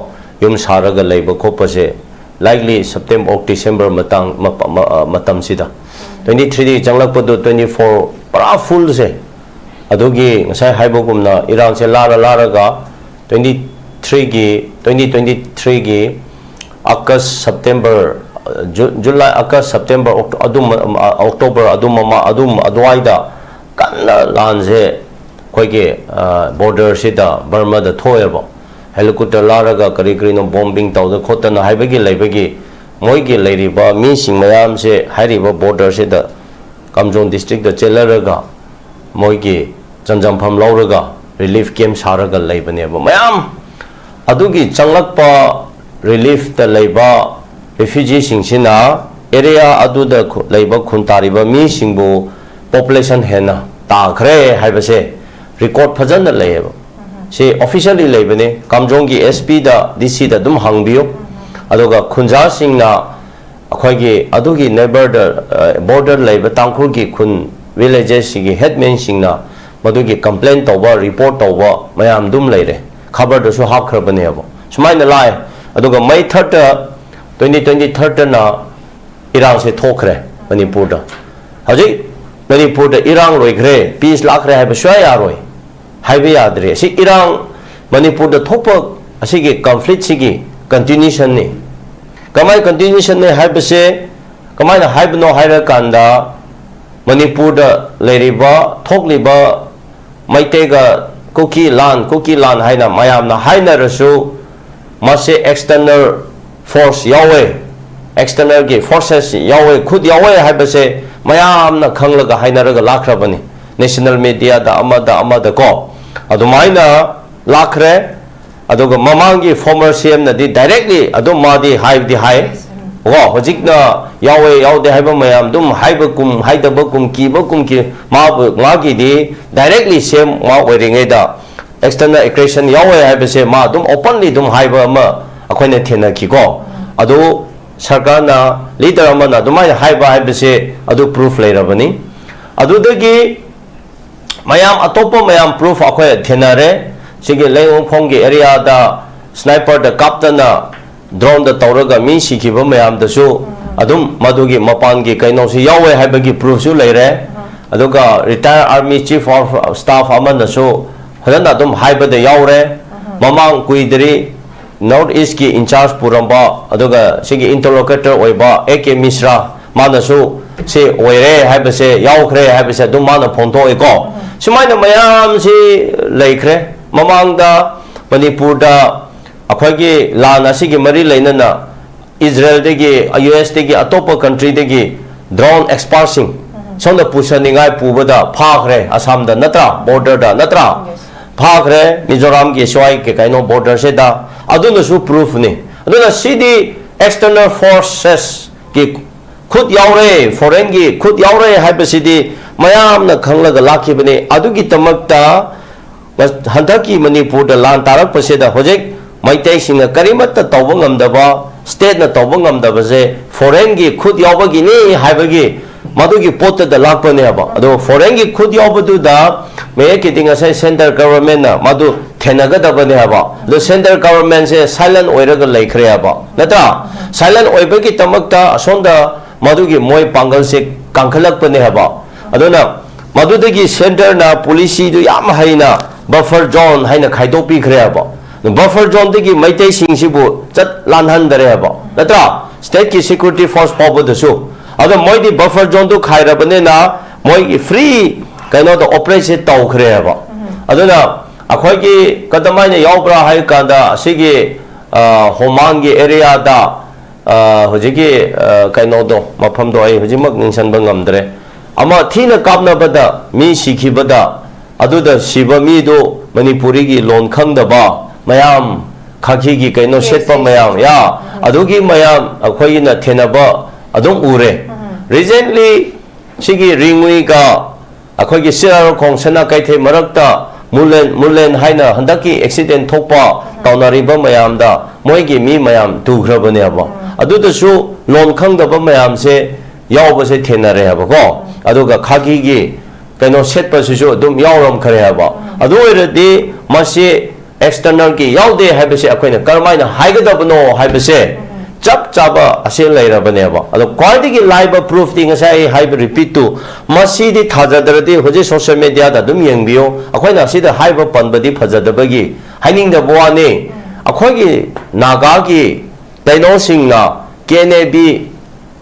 ꯌꯨꯝ ꯁꯥꯔꯒ ꯂꯩꯕ ꯈꯣꯠꯄꯁꯦ, likely September, October, December ꯃꯇꯥꯡ, ꯃꯄ-, ꯃ-, ꯑ, ꯃꯇꯝꯁꯤꯗ꯫ Twenty three ꯗꯒꯤ ꯆꯪꯂꯛꯄꯗꯨ twenty four ꯄꯨꯔꯥ full ꯁꯦ꯫ ꯑꯗꯨꯒꯤ ꯉꯁꯥꯏ ꯍꯥꯏꯕꯒꯨꯝꯅ ꯏꯔꯥꯡꯁꯦ ꯂꯥꯔ ꯂꯥꯔꯒ twenty three ꯒꯤ, twenty twenty three ꯒꯤ August, September, ꯑ, Ju-, July, August, September, Oct-, ꯑꯗꯨꯝ, ꯑ, October ꯑꯗꯨꯝ ꯑꯃ, ꯑꯗꯨꯝ ꯑꯗꯨꯋꯥꯏꯗ ꯀꯟꯅ ꯂꯥꯟꯁꯦ ꯑꯩꯈꯣꯏꯒꯤ, ꯑ, border ꯁꯤꯗ ꯕꯔꯃꯥꯗ ꯊꯣꯛꯑꯦꯕ꯫ Helicopter ꯂꯥꯔꯒ ꯀꯔꯤ ꯀꯔꯤꯅꯣ bombing ꯇꯧꯗꯅ ꯈꯣꯠꯇꯅ ꯍꯥꯏꯕꯒꯤ ꯂꯩꯕꯒꯤ ꯃꯣꯏꯒꯤ ꯂꯩꯔꯤꯕ ꯃꯤꯁꯤꯡ ꯃꯌꯥꯝꯁꯦ ꯍꯥꯏꯔꯤꯕ border ꯁꯤꯗ ꯀꯥꯝꯖꯣꯡ ꯗꯤꯁꯇ꯭ꯔꯤꯛꯇ ꯆꯦꯜꯂꯔꯒ ꯃꯣꯏꯒꯤ ꯆꯪꯖꯝꯐꯝ ꯂꯧꯔꯒ ꯔꯤꯂꯤꯐ ꯀꯦꯝ ꯁꯥꯔꯒ ꯂꯩꯕꯅꯦꯕ꯫ ꯃꯌꯥꯝ ꯑꯗꯨꯒꯤ ꯆꯪꯂꯛꯄ ꯔꯤꯂꯤꯐꯇ ꯂꯩꯕ ꯔꯤꯐ꯭ꯌꯨꯖꯤꯁꯤꯡꯁꯤꯅ ꯑꯦꯔꯤꯌꯥ ꯑꯗꯨꯗ ꯈꯨ- ꯂꯩꯕ ꯈꯨꯟ ꯇꯥꯔꯤꯕ ꯃꯤꯁꯤꯡꯕꯨ ꯄꯣꯄꯨꯂꯦꯁꯟ ꯍꯦꯟꯅ ꯇꯥꯈ꯭ꯔꯦ ꯍꯥꯏꯕꯁꯦ ꯔꯦꯀꯣꯔꯗ ꯐꯖꯅ ꯂꯩꯌꯦꯕ꯫ ꯁꯤ ꯑꯣꯐꯤꯁꯤꯌꯦꯜꯂꯤ ꯂꯩꯕꯅꯦ꯫ ꯀꯥꯝꯖꯣꯡꯒꯤ ꯑꯦꯁ ꯄꯤꯗ, ꯗꯤ ꯁꯤꯗ ꯑꯗꯨꯝ ꯍꯪꯕꯤꯌꯨ꯫ ꯑꯗꯨꯒ ꯈꯨꯟꯖꯥꯁꯤꯡꯅ ꯑꯩꯈꯣꯏꯒꯤ ꯑꯗꯨꯒꯤ ꯅꯦꯕꯔꯗ, ꯕꯣꯔꯗꯔ ꯂꯩꯕ ꯇꯥꯡꯈꯨꯜꯒꯤ ꯈꯨꯟ ꯚꯤꯂꯦꯖꯦꯁꯁꯤꯒꯤ ꯍꯦꯗꯃꯦꯟꯁꯤꯡꯅ ꯃꯗꯨꯒꯤ ꯀꯝꯄ꯭ꯂꯦꯟ ꯇꯧꯕ, ꯔꯤꯄꯣꯔꯠ ꯇꯧꯕ ꯃꯌꯥꯝ ꯑꯗꯨꯝ ꯂꯩꯔꯦ꯫ ꯈꯕꯔꯗꯁꯨ ꯍꯥꯞꯈ꯭ꯔꯕꯅꯦꯕ꯫ ꯁꯨꯃꯥꯏꯅ ꯂꯥꯛꯑꯦ꯫ ꯑꯗꯨꯒ ꯃꯩ ꯊꯥꯔꯠꯇ, ꯇ꯭ꯋꯦꯟꯇꯤ ꯇ꯭ꯋꯦꯟꯇꯤ ꯊꯥꯔꯠꯇꯅ ꯏꯔꯥꯡꯁꯦ ꯊꯣꯛꯈ꯭ꯔꯦ ꯃꯅꯤꯄꯨꯔꯗ꯫ ꯍꯧꯖꯤꯛ ꯃꯅꯤꯄꯨꯔꯗ ꯏꯔꯥꯡ ꯂꯣꯏꯈ꯭ꯔꯦ, ꯄꯤꯁ ꯂꯥꯛꯈ꯭ꯔꯦ ꯍꯥꯏꯕ ꯁꯨꯡꯌꯥ ꯌꯥꯔꯣꯏ꯫ ꯍꯥꯏꯕ ꯌꯥꯗ꯭ꯔꯦ꯫ ꯑꯁꯤ ꯏꯔꯥꯡ ꯃꯅꯤꯄꯨꯔꯗ ꯊꯣꯛꯄ ꯑꯁꯤꯒꯤ ꯀꯟꯐ꯭ꯂꯤꯛꯁꯤꯒꯤ ꯀꯟꯇꯤꯅ꯭ꯌꯨꯁꯟꯅꯤ꯫ ꯀꯃꯥꯏ ꯀꯟꯇꯤꯅ꯭ꯌꯨꯁꯟꯅꯤ ꯍꯥꯏꯕꯁꯦ ꯀꯃꯥꯏꯅ ꯍꯥꯏꯕꯅꯣ ꯍꯥꯏꯔꯀꯥꯟꯗ, ꯃꯅꯤꯄꯨꯔꯗ ꯂꯩꯔꯤꯕ, ꯊꯣꯛꯂꯤꯕ ꯃꯩꯇꯩꯒ ꯀꯨꯀꯤ ꯂꯥꯟ, ꯀꯨꯀꯤ ꯂꯥꯟ ꯍꯥꯏꯅ ꯃꯌꯥꯝꯅ ꯍꯥꯏꯅꯔꯁꯨ, ꯃꯁꯦ ꯑꯦꯛꯁꯇꯔꯅꯦꯜ ꯐꯣꯔꯁ ꯌꯥꯎꯋꯦ, ꯑꯦꯛꯁꯇꯔꯅꯦꯜꯒꯤ ꯐꯣꯔꯁꯦꯁ ꯌꯥꯎꯋꯦ, ꯈꯨꯠ ꯌꯥꯎꯋꯦ ꯍꯥꯏꯕꯁꯦ ꯃꯌꯥꯝꯅ ꯈꯪꯂꯒ ꯍꯥꯏꯅꯔꯒ ꯂꯥꯛꯈ꯭ꯔꯕꯅꯤ, ꯅꯦꯁꯅꯦꯜ ꯃꯦꯗꯤꯌꯥꯗ, ꯑꯃꯗ ꯑꯃꯗ ꯀꯣ꯫ ꯑꯗꯨꯃꯥꯏꯅ ꯂꯥꯛꯈ꯭ꯔꯦ꯫ ꯑꯗꯨꯒ ꯃꯃꯥꯡꯒꯤ ꯐꯣꯔꯃꯔ ꯁꯤ ꯑꯦꯝꯅꯗꯤ ꯗꯥꯏꯔꯦꯛꯂꯤ ꯑꯗꯨꯝ ꯃꯥꯗꯤ ꯍꯥꯏꯕꯗꯤ ꯍꯥꯏ ꯀꯣ꯫ ꯍꯧꯖꯤꯛꯅ ꯌꯥꯎꯋꯦ ꯌꯥꯎꯗꯦ ꯍꯥꯏꯕ ꯃꯌꯥꯝ ꯑꯗꯨꯝ ꯍꯥꯏꯕ ꯀꯨꯝ, ꯍꯥꯏꯗꯕ ꯀꯨꯝ, ꯀꯤꯕ ꯀꯨꯝ, ꯀꯤ ꯃꯥꯕꯨ, ꯃꯥꯒꯤꯗꯤ ꯗꯥꯏꯔꯦꯛꯂꯤ ꯁꯤ ꯑꯦꯝ ꯃꯥ ꯑꯣꯏꯔꯤꯉꯩꯗ ꯑꯦꯛꯁꯇꯔꯅꯦꯜ ꯑꯦꯒ꯭ꯔꯦꯁꯟ ꯌꯥꯎꯋꯦ ꯍꯥꯏꯕꯁꯦ ꯃꯥ ꯑꯗꯨꯝ ꯑꯣꯄꯟꯂꯤ ꯑꯗꯨꯝ ꯍꯥꯏꯕ ꯑꯃ ꯑꯩꯈꯣꯏꯅ ꯊꯦꯡꯅꯈꯤꯀꯣ꯫ ꯑꯗꯨ ꯁꯔꯀꯥꯔꯅ, ꯂꯤꯗꯔ ꯑꯃꯅ ꯑꯗꯨꯃꯥꯏꯅ ꯍꯥꯏꯕ ꯍꯥꯏꯕꯁꯦ ꯑꯗꯨ ꯄ꯭ꯔꯨꯐ ꯂꯩꯔꯕꯅꯤ꯫ ꯑꯗꯨꯗꯒꯤ ꯃꯌꯥꯝ, ꯑꯇꯣꯞꯄ ꯃꯌꯥꯝ ꯄ꯭ꯔꯨꯐ ꯑꯩꯈꯣꯏ ꯊꯦꯡꯅꯔꯦ꯫ ꯁꯤꯒꯤ ꯂꯩꯃꯈꯣꯡꯒꯤ ꯑꯦꯔꯤꯌꯥꯗ ꯁ꯭ꯅꯥꯏꯄꯔꯗ ꯀꯥꯞꯇꯅ, ꯗ꯭ꯔꯣꯟꯗ ꯇꯧꯔꯒ ꯃꯤ ꯁꯤꯈꯤꯕ ꯃꯌꯥꯝꯗꯁꯨ ꯑꯗꯨꯝ ꯃꯗꯨꯒꯤ ꯃꯄꯥꯟꯒꯤ ꯀꯩꯅꯣꯁꯤ ꯌꯥꯎꯋꯦ ꯍꯥꯏꯕꯒꯤ ꯄ꯭ꯔꯨꯐꯁꯨ ꯂꯩꯔꯦ꯫ ꯑꯗꯨꯒ retire army chief of staff ꯑꯃꯅꯁꯨ ꯐꯖꯅ ꯑꯗꯨꯝ ꯍꯥꯏꯕꯗ ꯌꯥꯎꯔꯦ꯫ ꯃꯃꯥꯡ ꯀꯨꯏꯗ꯭ꯔꯤ ꯅꯣꯔꯠ ꯏꯁꯀꯤ ꯏꯟꯆꯥꯔꯖ ꯄꯨꯔꯝꯕ, ꯑꯗꯨꯒ ꯁꯤꯒꯤ ꯏꯟꯇꯔꯂꯣꯀꯦꯇꯔ ꯑꯣꯏꯕ ꯑꯦ ꯀꯦ ꯃꯤꯁ꯭ꯔꯥ, ꯃꯥꯅꯁꯨ ꯁꯤ ꯑꯣꯏꯔꯦ ꯍꯥꯏꯕꯁꯦ, ꯌꯥꯎꯈ꯭ꯔꯦ ꯍꯥꯏꯕꯁꯦ ꯑꯗꯨꯝ ꯃꯥꯅ ꯐꯣꯡꯗꯣꯛꯑꯦꯀꯣ꯫ ꯁꯨꯃꯥꯏꯅ ꯃꯌꯥꯝꯁꯤ ꯂꯩꯈ꯭ꯔꯦ꯫ ꯃꯃꯥꯡꯗ ꯃꯅꯤꯄꯨꯔꯗ ꯑꯩꯈꯣꯏꯒꯤ ꯂꯥꯟ ꯑꯁꯤꯒꯤ ꯃꯔꯤ ꯂꯩꯅꯅ ꯏꯖꯔꯦꯜꯗꯒꯤ, ꯌꯨ ꯑꯦꯁꯇꯒꯤ, ꯑꯇꯣꯞꯄ ꯀꯟꯇ꯭ꯔꯤꯗꯒꯤ ꯗ꯭ꯔꯣꯟ ꯑꯦꯛꯁꯄꯔꯠꯁꯤꯡ, ꯁꯣꯝꯗ ꯄꯨꯁꯟꯅꯤꯡꯉꯥꯏ ꯄꯨꯕꯗ ꯐꯥꯈ꯭ꯔꯦ ꯑꯁꯥꯝꯗ, ꯅꯠꯇ꯭ꯔꯥ? Border ꯗ, ꯅꯠꯇ꯭ꯔꯥ? Yes. ꯐꯥꯈ꯭ꯔꯦ ꯃꯤꯖꯣꯔꯥꯝꯒꯤ ꯁ꯭ꯋꯥꯏ ꯀꯩ ꯀꯩꯅꯣ border ꯁꯤꯗ꯫ ꯑꯗꯨꯅꯁꯨ proof ꯅꯤ꯫ ꯑꯗꯨꯅ ꯁꯤꯗꯤ external forces ꯀꯤ ꯈꯨꯠ ꯌꯥꯎꯔꯦ, foreign ꯒꯤ ꯈꯨꯠ ꯌꯥꯎꯔꯦ ꯍꯥꯏꯕꯁꯤꯗꯤ ꯃꯌꯥꯝꯅ ꯈꯪꯂꯒ ꯂꯥꯛꯈꯤꯕꯅꯤ꯫ ꯑꯗꯨꯒꯤꯗꯃꯛꯇ ꯍꯟꯗꯛꯀꯤ ꯃꯅꯤꯄꯨꯔꯗ ꯂꯥꯟ ꯇꯥꯔꯛꯄꯁꯤꯗ ꯍꯧꯖꯤꯛ ꯃꯩꯇꯩꯁꯤꯡꯅ ꯀꯔꯤꯃꯠꯇ ꯇꯧꯕ ꯉꯝꯗꯕ, state ꯅ ꯇꯧꯕ ꯉꯝꯗꯕꯁꯦ foreign ꯒꯤ ꯈꯨꯠ ꯌꯥꯎꯕꯒꯤꯅꯤ ꯍꯥꯏꯕꯒꯤ ꯃꯗꯨꯒꯤ ꯄꯣꯠꯇꯨꯗ ꯂꯥꯛꯄꯅꯦꯕ꯫ ꯑꯗꯣ foreign ꯒꯤ ꯈꯨꯠ ꯌꯥꯎꯕꯗꯨꯗ ꯃꯌꯦꯛꯀꯤꯗꯤ ꯉꯁꯥꯏ central government ꯅ ꯃꯗꯨ ꯊꯦꯡꯅꯒꯗꯕꯅꯦ ꯍꯥꯏꯕ꯫ ꯑꯗꯣ central government ꯁꯦ silent ꯑꯣꯏꯔꯒ ꯂꯩꯈ꯭ꯔꯦ ꯍꯥꯏꯕ, ꯅꯠꯇ꯭ꯔꯥ? Silent ꯑꯣꯏꯕꯒꯤꯗꯃꯛꯇ ꯑꯁꯣꯝꯗ ꯃꯗꯨꯒꯤ ꯃꯣꯏ ꯄꯥꯡꯒꯜꯁꯦ ꯀꯥꯡꯈꯠꯂꯛꯄꯅꯦ ꯍꯥꯏꯕ꯫ ꯑꯗꯨꯅ ꯃꯗꯨꯗꯒꯤ centre ꯅ policy ꯗꯨ ꯌꯥꯝ ꯍꯩꯅ buffer zone ꯍꯥꯏꯅ ꯈꯥꯏꯗꯣꯛꯄꯤꯈ꯭ꯔꯦ ꯍꯥꯏꯕ꯫ Buffer zone ꯗꯒꯤ ꯃꯩꯇꯩꯁꯤꯡꯁꯤꯕꯨ ꯆꯠ ꯂꯥꯟꯍꯟꯗꯔꯦ ꯍꯥꯏꯕ, ꯅꯠꯇ꯭ꯔꯥ? State ꯀꯤ security force ꯐꯥꯎꯕꯗꯁꯨ꯫ ꯑꯗꯣ ꯃꯣꯏꯗꯤ buffer zone ꯗꯨ ꯈꯥꯏꯔꯕꯅꯤꯅ ꯃꯣꯏꯒꯤ free ꯀꯩꯅꯣꯗ operate ꯁꯦ ꯇꯧꯈ꯭ꯔꯦ ꯍꯥꯏꯕ꯫ ꯑꯗꯨꯅ ꯑꯩꯈꯣꯏꯒꯤ ꯀꯗꯝꯃꯥꯏꯅ ꯌꯥꯎꯕ꯭ꯔꯥ ꯍꯥꯏ ꯀꯥꯟꯗ ꯑꯁꯤꯒꯤ, ꯑ, ꯍꯣꯃꯥꯡꯒꯤ area ꯗ, ꯑ, ꯍꯧꯖꯤꯛꯀꯤ, ꯑ, ꯀꯩꯅꯣꯗꯣ, ꯃꯐꯝꯗꯣ ꯑꯩ ꯍꯧꯖꯤꯛꯃꯛ ꯅꯤꯡꯁꯤꯡꯕ ꯉꯝꯗ꯭ꯔꯦ꯫ ꯑꯃ ꯊꯤꯅ ꯀꯥꯞꯅꯕꯗ ꯃꯤ ꯁꯤꯈꯤꯕꯗ, ꯑꯗꯨꯗ ꯁꯤꯕ ꯃꯤꯗꯨ ꯃꯅꯤꯄꯨꯔꯤꯒꯤ ꯂꯣꯟ ꯈꯪꯗꯕ ꯃꯌꯥꯝ, ꯈꯥꯀꯤꯒꯤ ꯀꯩꯅꯣ ꯁꯦꯠꯄ ꯃꯌꯥꯝ, ꯌꯥ, ꯑꯗꯨꯒꯤ ꯃꯌꯥꯝ ꯑꯩꯈꯣꯏꯒꯤꯅ ꯊꯦꯡꯅꯕ ꯑꯗꯨꯝ ꯎꯔꯦ꯫ Recently ꯁꯤꯒꯤ ꯔꯤꯡꯎꯏꯒ ꯑꯩꯈꯣꯏꯒꯤ ꯁꯤꯔꯥꯔꯈꯣꯡ ꯁꯅꯥ ꯀꯩꯊꯦꯜ ꯃꯔꯛꯇ ꯃꯨꯂꯦꯟ, ꯃꯨꯂꯦꯟ ꯍꯥꯏꯅ ꯍꯟꯗꯛꯀꯤ accident ꯊꯣꯛꯄ ꯇꯧꯅꯔꯤꯕ ꯃꯌꯥꯝꯗ ꯃꯣꯏꯒꯤ ꯃꯤ ꯃꯌꯥꯝ ꯇꯨꯈ꯭ꯔꯕꯅꯦꯕ꯫ ꯑꯗꯨꯗꯁꯨ ꯂꯣꯟ ꯈꯪꯗꯕ ꯃꯌꯥꯝꯁꯦ ꯌꯥꯎꯕꯁꯦ ꯊꯦꯡꯅꯔꯦ ꯍꯥꯏꯕꯀꯣ꯫ ꯑꯗꯨꯒ ꯈꯥꯀꯤꯒꯤ ꯀꯩꯅꯣ ꯁꯦꯠꯄꯁꯤꯁꯨ ꯑꯗꯨꯝ ꯌꯥꯎꯔꯝꯈ꯭ꯔꯦ ꯍꯥꯏꯕ꯫ ꯑꯗꯨ ꯑꯣꯏꯔꯗꯤ ꯃꯁꯤ external ꯒꯤ ꯌꯥꯎꯗꯦ ꯍꯥꯏꯕꯁꯦ ꯑꯩꯈꯣꯏꯅ ꯀꯔꯝꯍꯥꯏꯅ ꯍꯥꯏꯒꯗꯕꯅꯣ ꯍꯥꯏꯕꯁꯦ ꯆꯞ ꯆꯥꯕ ꯑꯁꯤ ꯂꯩꯔꯕꯅꯦꯕ꯫ ꯑꯗꯣ ꯈ꯭ꯋꯥꯏꯗꯒꯤ ꯂꯥꯏꯕ proof ꯇꯤ ꯉꯁꯥꯏ ꯑꯩ ꯍꯥꯏꯕ repeat ꯇꯨ, ꯃꯁꯤꯗꯤ ꯊꯥꯖꯗ꯭ꯔꯗꯤ ꯍꯧꯖꯤꯛ social media ꯗ ꯑꯗꯨꯝ ꯌꯦꯡꯕꯤꯌꯨ꯫ ꯑꯩꯈꯣꯏꯅ ꯑꯁꯤꯗ ꯍꯥꯏꯕ ꯄꯟꯕꯗꯤ ꯐꯖꯗꯕꯒꯤ ꯍꯥꯏꯅꯤꯡꯗꯕ ꯋꯥꯅꯤ꯫ ꯑꯩꯈꯣꯏꯒꯤ ꯅꯥꯒꯥꯒꯤ ꯀꯩꯅꯣꯁꯤꯡꯅ K N A B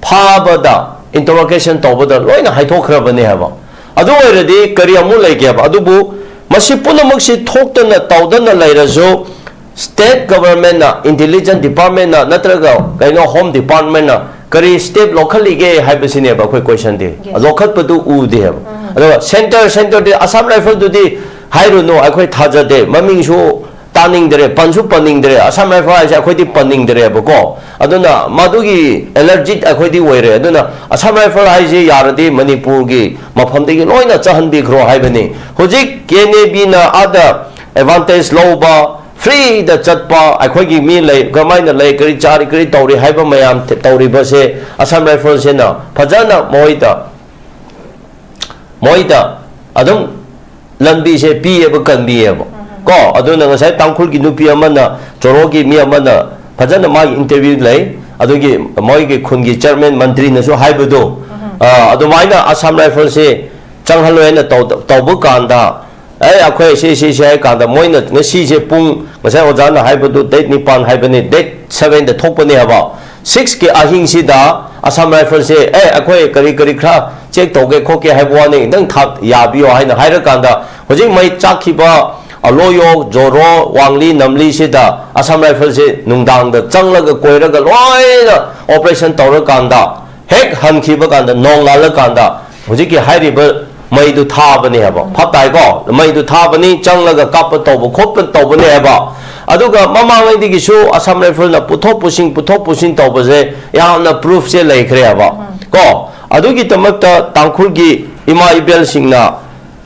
ꯐꯥꯕꯗ, interrogation ꯇꯧꯕꯗ ꯂꯣꯏꯅ ꯍꯥꯏꯊꯣꯛꯈ꯭ꯔꯕꯅꯦ ꯍꯥꯏꯕ꯫ ꯑꯗꯨ ꯑꯣꯏꯔꯗꯤ ꯀꯔꯤ ꯑꯃꯨꯛ ꯂꯩꯒꯦꯕ? ꯑꯗꯨꯕꯨ ꯃꯁꯤ ꯄꯨꯝꯅꯃꯛꯁꯤ ꯊꯣꯛꯇꯅ ꯇꯧꯗꯅ ꯂꯩꯔꯁꯨ, state government ꯅ, intelligence department ꯅ ꯅꯠꯇ꯭ꯔꯒ ꯀꯩꯅꯣ home department ꯅ ꯀꯔꯤ step ꯂꯧꯈꯠꯂꯤꯒꯦ ꯍꯥꯏꯕꯁꯤꯅꯦꯕ ꯑꯩꯈꯣꯏ questionꯗꯤ꯫ Yes. ꯂꯧꯈꯠꯄꯗꯨ ꯎꯗꯦ ꯍꯥꯏꯕ꯫ ꯎꯝ꯫ ꯑꯗꯨꯒ Centre, Centreꯗꯤ Assam Rifleꯗꯨꯗꯤ ꯍꯥꯏꯔꯨꯅꯨ, ꯑꯩꯈꯣꯏ ꯊꯥꯖꯗꯦ, ꯃꯃꯤꯡꯁꯨ ꯇꯥꯅꯤꯡꯗ꯭ꯔꯦ, ꯄꯟꯁꯨ ꯄꯟꯅꯤꯡꯗ꯭ꯔꯦ꯫ Assam Rifle ꯍꯥꯏꯁꯦ ꯑꯩꯈꯣꯏꯗꯤ ꯄꯟꯅꯤꯡꯗ꯭ꯔꯦꯕꯀꯣ꯫ ꯑꯗꯨꯅ ꯃꯗꯨꯒꯤ allergic ꯑꯩꯈꯣꯏꯗꯤ ꯑꯣꯏꯔꯦ꯫ ꯑꯗꯨꯅ Assam Rifle ꯍꯥꯏꯁꯦ ꯌꯥꯔꯗꯤ ꯃꯅꯤꯄꯨꯔꯒꯤ ꯃꯐꯝꯗꯒꯤ ꯂꯣꯏꯅ ꯆꯠꯍꯟꯕꯤꯈ꯭ꯔꯣ ꯍꯥꯏꯕꯅꯤ꯫ ꯍꯧꯖꯤꯛ KNABꯅ ꯑꯥꯗ advantage ꯂꯧꯕ, freeꯗ ꯆꯠꯄ, ꯑꯩꯈꯣꯏꯒꯤ ꯃꯤ ꯂꯩ, ꯀꯃꯥꯏꯅ ꯂꯩ, ꯀꯔꯤ ꯆꯥꯔꯤ, ꯀꯔꯤ ꯇꯧꯔꯤ ꯍꯥꯏꯕ ꯃꯌꯥꯝ ꯊ-, ꯇꯧꯔꯤꯕꯁꯦ Assam Riflesꯁꯤꯅ ꯐꯖꯅ ꯃꯣꯏꯗ, ꯃꯣꯏꯗ ꯑꯗꯨꯝ ꯂꯝꯕꯤꯁꯦ ꯄꯤꯌꯦꯕ, ꯀꯟꯕꯤꯌꯦꯕ꯫ ꯀꯣ, ꯑꯗꯨꯅ ꯉꯁꯥꯏ ꯇꯥꯡꯈꯨꯜꯒꯤ ꯅꯨꯄꯤ ꯑꯃꯅ, ꯖꯣꯔꯣꯒꯤ ꯃꯤ ꯑꯃꯅ ꯐꯖꯅ ꯃꯥꯒꯤ interview ꯂꯩ, ꯑꯗꯨꯒꯤ ꯃꯣꯏꯒꯤ ꯈꯨꯟꯒꯤ chairman ꯃꯟꯇ꯭ꯔꯤꯅꯁꯨ ꯍꯥꯏꯕꯗꯣ, ꯑ, ꯑꯗꯨꯃꯥꯏꯅ Assam Riflesꯁꯦ ꯆꯪꯍꯜꯂꯣꯏ ꯍꯥꯏꯅ ꯇꯧ-, ꯇꯧꯕ ꯀꯥꯟꯗ, ꯑꯦ, ꯑꯩꯈꯣꯏ ꯁꯤ, ꯁꯤ, ꯁꯤ ꯍꯥꯏ ꯀꯥꯟꯗ ꯃꯣꯏꯅ ꯉꯁꯤꯁꯦ ꯄꯨꯡ, ꯉꯁꯥꯏ ꯑꯣꯖꯥꯅ ꯍꯥꯏꯕꯗꯨ date ꯅꯤꯄꯥꯟ ꯍꯥꯏꯕꯅꯤ, date sevenꯗ ꯊꯣꯛꯄꯅꯦ ꯍꯥꯏꯕ꯫ Sixꯀꯤ ꯑꯍꯤꯡꯁꯤꯗ Assam Riflesꯁꯦ, "ꯑꯦ, ꯑꯩꯈꯣꯏ ꯀꯔꯤ ꯀꯔꯤ ꯈꯔ check ꯇꯧꯒꯦ ꯈꯣꯠꯀꯦ ꯍꯥꯏꯕ ꯋꯥꯅꯤ, ꯈꯤꯇꯪ ꯊꯥ-, ꯌꯥꯕꯤꯌꯣ" ꯍꯥꯏꯅ ꯍꯥꯏꯔꯀꯥꯟꯗ, ꯍꯧꯖꯤꯛ ꯃꯩ ꯆꯥꯛꯈꯤꯕ ꯑꯂꯣꯌꯣ, ꯖꯣꯔꯣ, ꯋꯥꯡꯂꯤ, ꯅꯝꯂꯤꯁꯤꯗ Assam Riflesꯁꯦ ꯅꯨꯡꯗꯥꯡꯗ ꯆꯪꯂꯒ ꯀꯣꯏꯔꯒ ꯂꯣꯏꯅ operation ꯇꯧꯔꯀꯥꯟꯗ, ꯍꯦꯛ ꯍꯟꯈꯤꯕ ꯀꯥꯟꯗ, ꯅꯣꯡꯉꯥꯜꯂꯀꯥꯟꯗ ꯍꯧꯖꯤꯛꯀꯤ ꯍꯥꯏꯔꯤꯕ ꯃꯩꯗꯨ ꯊꯥꯕꯅꯦ ꯍꯥꯏꯕ꯫ ꯐꯠꯇꯥꯏꯀꯣ? ꯃꯩꯗꯨ ꯊꯥꯕꯅꯤ, ꯆꯪꯂꯒ ꯀꯥꯞꯄ ꯇꯧꯕ ꯈꯣꯠꯄ ꯇꯧꯕꯅꯦ ꯍꯥꯏꯕ꯫ ꯑꯗꯨꯒ ꯃꯃꯥꯡꯉꯩꯗꯒꯤꯁꯨ Assam Riflesꯅ ꯄꯨꯊꯣꯛ ꯄꯨꯁꯤꯟ, ꯄꯨꯊꯣꯛ ꯄꯨꯁꯤꯟ ꯇꯧꯕꯁꯦ ꯌꯥꯝꯅ proofꯁꯦ ꯂꯩꯈ꯭ꯔꯦ ꯍꯥꯏꯕ꯫ ꯀꯣ? ꯑꯗꯨꯒꯤꯗꯃꯛꯇ ꯇꯥꯡꯈꯨꯜꯒꯤ ꯏꯃꯥ ꯏꯕꯦꯜꯁꯤꯡꯅ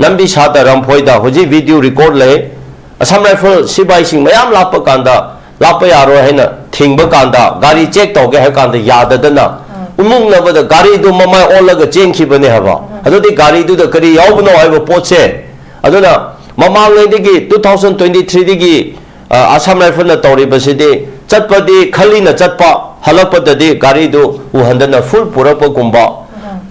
ꯂꯝꯕꯤ ꯁꯥꯗ ꯔꯝꯐꯣꯏꯗ ꯍꯧꯖꯤꯛ video record ꯂꯩ꯫ Assam Rifle ꯁꯤꯕꯥꯏꯁꯤꯡ ꯃꯌꯥꯝ ꯂꯥꯛꯄ ꯀꯥꯟꯗ, ꯂꯥꯛꯄ ꯌꯥꯔꯣꯏ ꯍꯥꯏꯅ ꯊꯤꯡꯕ ꯀꯥꯟꯗ, ꯒꯥꯔꯤ check ꯇꯧꯒꯦ ꯍꯥꯏꯕ ꯀꯥꯟꯗ ꯌꯥꯗꯗꯅ, ꯎꯝ꯫ ꯎꯃꯨꯛꯅꯕꯗ ꯒꯥꯔꯤꯗꯨ ꯃꯃꯥꯏ ꯑꯣꯜꯂꯒ ꯆꯦꯟꯈꯤꯕꯅꯦ ꯍꯥꯏꯕ꯫ ꯎꯝ꯫ ꯑꯗꯨꯗꯤ ꯒꯥꯔꯤꯗꯨꯗ ꯀꯔꯤ ꯌꯥꯎꯕꯅꯣ ꯍꯥꯏꯕ ꯄꯣꯠꯁꯦ꯫ ꯑꯗꯨꯅ ꯃꯃꯥꯡꯉꯩꯗꯒꯤ two thousand twenty threeꯗꯒꯤ, ꯑ, Assam Rifleꯅ ꯇꯧꯔꯤꯕꯁꯤꯗꯤ ꯆꯠꯄꯗꯤ ꯈꯜꯂꯤꯅ ꯆꯠꯄ, ꯍꯜꯂꯛꯄꯗꯗꯤ ꯒꯥꯔꯤꯗꯨ ꯎꯍꯟꯗꯅ full ꯄꯨꯔꯛꯄꯒꯨꯝꯕ,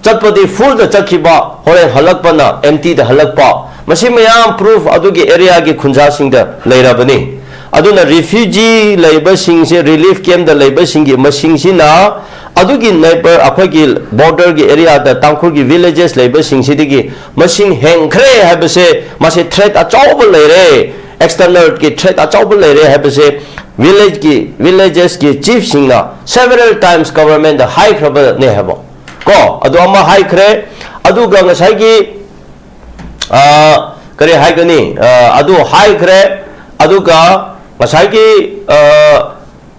ꯆꯠꯄꯗꯤ fullꯗ ꯆꯠꯈꯤꯕ, ꯍꯣꯔꯦꯟ ꯍꯜꯂꯛꯄꯅ emptyꯗ ꯍꯜꯂꯛꯄ, ꯃꯁꯤ ꯃꯌꯥꯝ proof ꯑꯗꯨꯒꯤ areaꯒꯤ ꯈꯨꯟꯖꯥꯁꯤꯡꯗ ꯂꯩꯔꯕꯅꯤ꯫ ꯑꯗꯨꯅ refugee ꯂꯩꯕꯁꯤꯡꯁꯦ, relief campꯇ ꯂꯩꯕꯁꯤꯡꯒꯤ ꯃꯁꯤꯡꯁꯤꯅ ꯑꯗꯨꯒꯤ neighbour, ꯑꯩꯈꯣꯏꯒꯤ borderꯒꯤ areaꯗ ꯇꯥꯡꯈꯨꯜꯒꯤ villages ꯂꯩꯕꯁꯤꯡꯁꯤꯗꯒꯤ ꯃꯁꯤꯡ ꯍꯦꯟꯈ꯭ꯔꯦ ꯍꯥꯏꯕꯁꯦ, ꯃꯁꯤ threat ꯑꯆꯧꯕ ꯂꯩꯔꯦ, externalꯒꯤ threat ꯑꯆꯧꯕ ꯂꯩꯔꯦ ꯍꯥꯏꯕꯁꯦ ꯚꯤꯂꯦꯖꯀꯤ ꯚꯤꯂꯦꯖꯦꯁꯀꯤ ꯆꯤꯐꯁꯤꯡꯅ several times ꯒꯚꯔꯟꯃꯦꯟꯗ ꯍꯥꯏꯈ꯭ꯔꯕꯅꯦ ꯍꯥꯏꯕ꯫ ꯀꯣ, ꯑꯗꯨ ꯑꯃ ꯍꯥꯏꯈ꯭ꯔꯦ꯫ ꯑꯗꯨꯒ ꯉꯁꯥꯏꯒꯤ ꯑ, ꯀꯔꯤ ꯍꯥꯏꯒꯅꯤ, ꯑ, ꯑꯗꯨ ꯍꯥꯏꯈ꯭ꯔꯦ꯫ ꯑꯗꯨꯒ ꯉꯁꯥꯏꯒꯤ ꯑ,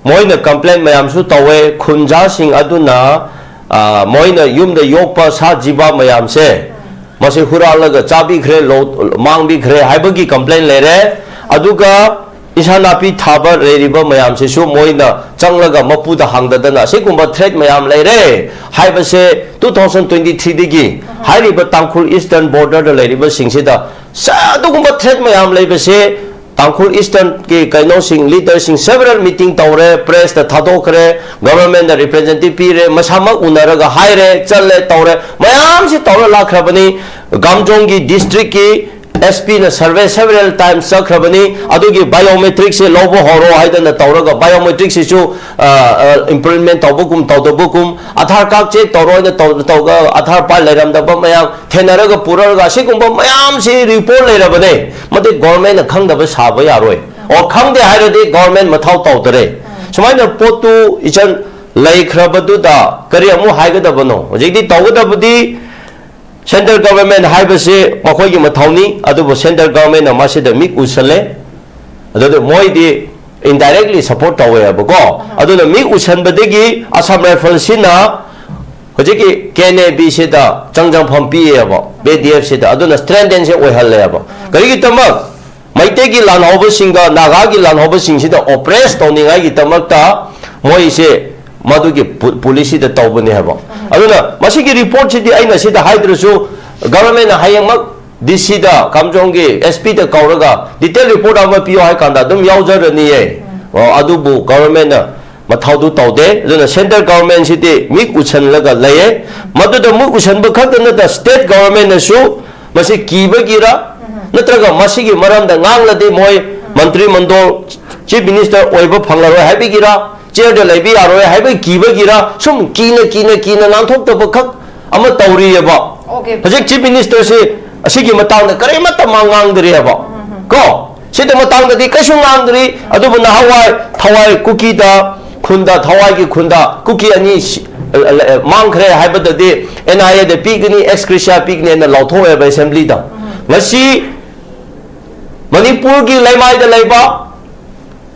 ꯃꯣꯏꯅ ꯀꯝꯄ꯭ꯂꯦꯟ ꯃꯌꯥꯝꯁꯨ ꯇꯧꯋꯦ꯫ ꯈꯨꯟꯖꯥꯁꯤꯡ ꯑꯗꯨꯅ ꯑ, ꯃꯣꯏꯅ ꯌꯨꯝꯗ ꯌꯣꯛꯄ ꯁꯥ ꯖꯤꯕ ꯃꯌꯥꯝꯁꯦ ꯃꯁꯤ ꯍꯨꯔꯥꯜꯂꯒ ꯆꯥꯕꯤꯈ꯭ꯔꯦ, ꯂꯧ-, ꯃꯥꯡꯕꯤꯈ꯭ꯔꯦ ꯍꯥꯏꯕꯒꯤ ꯀꯝꯄ꯭ꯂꯦꯟ ꯂꯩꯔꯦ꯫ ꯑꯗꯨꯒ ꯏꯟꯁꯥꯡ ꯅꯥꯄꯤ ꯊꯥꯕ ꯂꯩꯔꯤꯕ ꯃꯌꯥꯝꯁꯤꯁꯨ ꯃꯣꯏꯅ ꯆꯪꯂꯒ ꯃꯄꯨꯗ ꯍꯥꯡꯗꯗꯅ ꯑꯁꯤꯒꯨꯝꯕ ꯊ꯭ꯔꯦꯠ ꯃꯌꯥꯝ ꯂꯩꯔꯦ ꯍꯥꯏꯕꯁꯦ ꯇꯨ ꯊꯥꯎꯖꯟ ꯇ꯭ꯋꯦꯟꯇꯤ ꯊ꯭ꯔꯤꯗꯒꯤ ꯍꯥꯏꯔꯤꯕ ꯇꯥꯡꯈꯨꯜ ꯏꯁꯇꯔꯟ ꯕꯣꯔꯗꯔꯗ ꯂꯩꯔꯤꯕꯁꯤꯡꯁꯤꯗ ꯁ-, ꯑꯗꯨꯒꯨꯝꯕ ꯊ꯭ꯔꯦꯠ ꯃꯌꯥꯝ ꯂꯩꯕꯁꯦ ꯇꯥꯡꯈꯨꯜ ꯏꯁꯇꯔꯟꯒꯤ ꯀꯩꯅꯣꯁꯤꯡ, ꯂꯤꯗꯔꯁꯤꯡ several meeting ꯇꯧꯔꯦ, ꯄ꯭ꯔꯦꯁꯇ ꯊꯥꯗꯣꯛꯈ꯭ꯔꯦ, ꯒꯚꯔꯟꯃꯦꯟꯗ ꯔꯤꯄ꯭ꯔꯖꯦꯟꯇꯦꯇꯤꯚ ꯄꯤꯔꯦ, ꯃꯁꯥꯃꯛ ꯎꯅꯔꯒ ꯍꯥꯏꯔꯦ, ꯆꯠꯂꯦ, ꯇꯧꯔꯦ, ꯃꯌꯥꯝꯁꯤ ꯇꯧꯔ ꯂꯥꯛꯈ꯭ꯔꯕꯅꯤ꯫ ꯀꯥꯝꯖꯣꯡꯒꯤ ꯗꯤꯁꯇ꯭ꯔꯤꯛꯀꯤ ꯑꯦꯁ ꯄꯤꯅ ꯁꯔꯚꯦ several times ꯆꯠꯈ꯭ꯔꯕꯅꯤ꯫ ꯑꯗꯨꯒꯤ ꯕꯥꯏꯑꯣꯃꯦꯇ꯭ꯔꯤꯛꯁꯦ ꯂꯧꯕ ꯍꯧꯔꯣ ꯍꯥꯏꯗꯅ ꯇꯧꯔꯒ ꯕꯥꯏꯑꯣꯃꯦꯇ꯭ꯔꯤꯛꯁꯤꯁꯨ ꯏꯝꯄ꯭ꯂꯤꯃꯦꯟ ꯇꯧꯕꯒꯨꯝ ꯇꯧꯗꯕꯒꯨꯝ, ꯑꯥꯙꯥꯔ ꯀꯥꯔꯗ ꯆꯦꯛ ꯇꯧꯔꯣ ꯍꯥꯏꯅ ꯇꯧ-, ꯇꯧꯔꯒ ꯑꯥꯙꯥꯔ ꯄꯥꯏ ꯂꯩꯔꯝꯗꯕ ꯃꯌꯥꯝ ꯊꯦꯡꯅꯔꯒ ꯄꯨꯔꯛꯑꯒ ꯑꯁꯤꯒꯨꯝꯕ ꯃꯌꯥꯝꯁꯤ ꯔꯤꯄꯣꯔꯠ ꯂꯩꯔꯕꯅꯦ꯫ ꯃꯗꯨ ꯒꯣꯔꯃꯦꯟꯅ ꯈꯪꯗꯕ ꯁꯥꯕ ꯌꯥꯔꯣꯏ꯫ ꯑꯣ, ꯈꯪꯗꯦ ꯍꯥꯏꯔꯗꯤ ꯒꯣꯔꯃꯦꯟ ꯃꯊꯧ ꯇꯧꯗꯔꯦ꯫ ꯁꯨꯃꯥꯏꯅ ꯄꯣꯠꯇꯨ ꯏꯆꯟ ꯂꯩꯈ꯭ꯔꯕꯗꯨꯗ ꯀꯔꯤ ꯑꯃꯨꯛ ꯍꯥꯏꯒꯗꯕꯅꯣ? ꯍꯧꯖꯤꯛꯇꯤ ꯇꯧꯒꯗꯕꯗꯤ ꯁꯦꯟꯇ꯭ꯔꯦꯜ ꯒꯚꯔꯟꯃꯦꯟ ꯍꯥꯏꯕꯁꯤ ꯃꯈꯣꯏꯒꯤ ꯃꯊꯧꯅꯤ, ꯑꯗꯨꯕꯨ ꯁꯦꯟꯇ꯭ꯔꯦꯜ ꯒꯚꯔꯟꯃꯦꯟꯅ ꯃꯁꯤꯗ ꯃꯤꯠ ꯎꯁꯜꯂꯦ꯫ ꯑꯗꯨꯗ ꯃꯣꯏꯗꯤ ꯏꯟꯗꯥꯏꯔꯦꯛꯂꯤ ꯁꯞꯄꯣꯔꯠ ꯇꯧꯋꯦꯕꯀꯣ꯫ ꯑꯗꯨꯅ ꯃꯤꯠ ꯎꯁꯟꯕꯗꯒꯤ ꯑꯁꯥꯝ ꯔꯥꯏꯐꯜꯁꯤꯅ ꯍꯧꯖꯤꯛꯀꯤ ꯀꯦ ꯑꯦꯟ ꯑꯦ ꯕꯤꯁꯤꯗ ꯆꯪꯖꯪꯐꯝ ꯄꯤꯌꯦꯕ, ꯕꯤ ꯗꯤ ꯑꯦꯐꯁꯤꯗ, ꯑꯗꯨꯅ ꯁ꯭ꯇ꯭ꯔꯦꯟꯗꯦꯟꯁꯦ ꯑꯣꯏꯍꯜꯂꯦꯕ꯫ ꯀꯔꯤꯒꯤꯗꯃꯛ? ꯃꯩꯇꯩꯒꯤ ꯂꯥꯟꯍꯧꯕꯁꯤꯡꯒ ꯅꯥꯒꯥꯒꯤ ꯂꯥꯟꯍꯧꯕꯁꯤꯡꯁꯤꯗ ꯑꯣꯄ꯭ꯔꯦꯁ ꯇꯧꯅꯤꯡꯉꯥꯏꯒꯤꯗꯃꯛꯇ ꯃꯣꯏꯁꯦ ꯃꯗꯨꯒꯤ ꯄꯨ-, ꯄꯣꯂꯤꯁꯤꯗ ꯇꯧꯕꯅꯦ ꯍꯥꯏꯕ꯫ ꯑꯗꯨꯅ ꯃꯁꯤꯒꯤ ꯔꯤꯄꯣꯔꯠꯁꯤꯗꯤ ꯑꯩꯅ ꯁꯤꯗ ꯍꯥꯏꯗ꯭ꯔꯁꯨ ꯒꯚꯔꯟꯃꯦꯟꯅ ꯍꯌꯦꯡꯃꯛ ꯗꯤ ꯁꯤꯗ, ꯀꯥꯝꯖꯣꯡꯒꯤ ꯑꯦꯁ ꯄꯤꯗ ꯀꯧꯔꯒ ꯗꯤꯇꯦꯜ ꯔꯤꯄꯣꯔꯠ ꯑꯃ ꯄꯤꯌꯣ ꯍꯥꯏ ꯀꯥꯟꯗ ꯑꯗꯨꯝ ꯌꯥꯎꯖꯔꯅꯤꯌꯦ꯫ ꯑꯣ, ꯑꯗꯨꯕꯨ ꯒꯚꯔꯟꯃꯦꯟꯅ ꯃꯊꯧꯗꯨ ꯇꯧꯗꯦ꯫ ꯑꯗꯨꯅ ꯁꯦꯟꯇ꯭ꯔꯦꯜ ꯒꯚꯔꯟꯃꯦꯟꯁꯤꯗꯤ ꯃꯤꯠ ꯎꯁꯟꯂꯒ ꯂꯩꯌꯦ꯫ ꯃꯗꯨꯗ ꯃꯤꯠ ꯎꯁꯟꯕ ꯈꯛꯇ ꯅꯠꯇ ꯁ꯭ꯇꯦꯠ ꯒꯚꯔꯟꯃꯦꯟꯅꯁꯨ ꯃꯁꯤ ꯀꯤꯕꯒꯤꯔ ꯅꯠꯇ꯭ꯔꯒ ꯃꯁꯤꯒꯤ ꯃꯔꯝꯗ ꯉꯥꯡꯂꯗꯤ ꯃꯣꯏ ꯃꯟꯇ꯭ꯔꯤ ꯃꯟꯗꯣꯜ, ꯆꯤꯐ ꯃꯤꯅꯤꯁꯇꯔ ꯑꯣꯏꯕ ꯐꯪꯂꯔꯣꯏ ꯍꯥꯏꯕꯒꯤꯔ, ꯆꯤꯌꯔꯗ ꯂꯩꯕ ꯌꯥꯔꯣꯏ ꯍꯥꯏꯕꯒꯤ ꯀꯤꯕꯒꯤꯔ, ꯁꯨꯝ ꯀꯤꯅ ꯀꯤꯅ ꯀꯤꯅ ꯉꯥꯡꯊꯣꯛꯇꯕ ꯈꯛ ꯑꯃ ꯇꯧꯔꯤꯑꯕ꯫ ꯑꯣꯀꯦ꯫ ꯍꯧꯖꯤꯛ ꯆꯤꯐ ꯃꯤꯅꯤꯁꯇꯔꯁꯤ ꯑꯁꯤꯒꯤ ꯃꯇꯥꯡꯗ ꯀꯔꯤꯃꯠꯇ ꯃꯥ ꯉꯥꯡꯗ꯭ꯔꯤꯑꯕ꯫ ꯀꯣ? ꯁꯤꯗ ꯃꯇꯥꯡꯗꯗꯤ ꯀꯩꯁꯨ ꯉꯥꯡꯗ꯭ꯔꯤ꯫ ꯑꯗꯨꯕꯨ ꯅꯍꯥꯟꯋꯥꯏ ꯊꯋꯥꯏ ꯀꯨꯀꯤꯗ ꯈꯨꯟꯗ, ꯊꯋꯥꯏꯒꯤ ꯈꯨꯟꯗ ꯀꯨꯀꯤ ꯑꯅꯤ ꯁꯤ-, ꯑ, ꯑ, ꯑ, ꯃꯥꯡꯈ꯭ꯔꯦ ꯍꯥꯏꯕꯗꯗꯤ N I A ꯗ ꯄꯤꯒꯅꯤ, ex gratia ꯄꯤꯒꯅꯤ ꯍꯥꯏꯅ ꯂꯥꯎꯊꯣꯛꯑꯦꯕ assembly ꯗ꯫ ꯉꯁꯤ ꯃꯅꯤꯄꯨꯔꯒꯤ ꯂꯩꯃꯥꯏꯗ ꯂꯩꯕ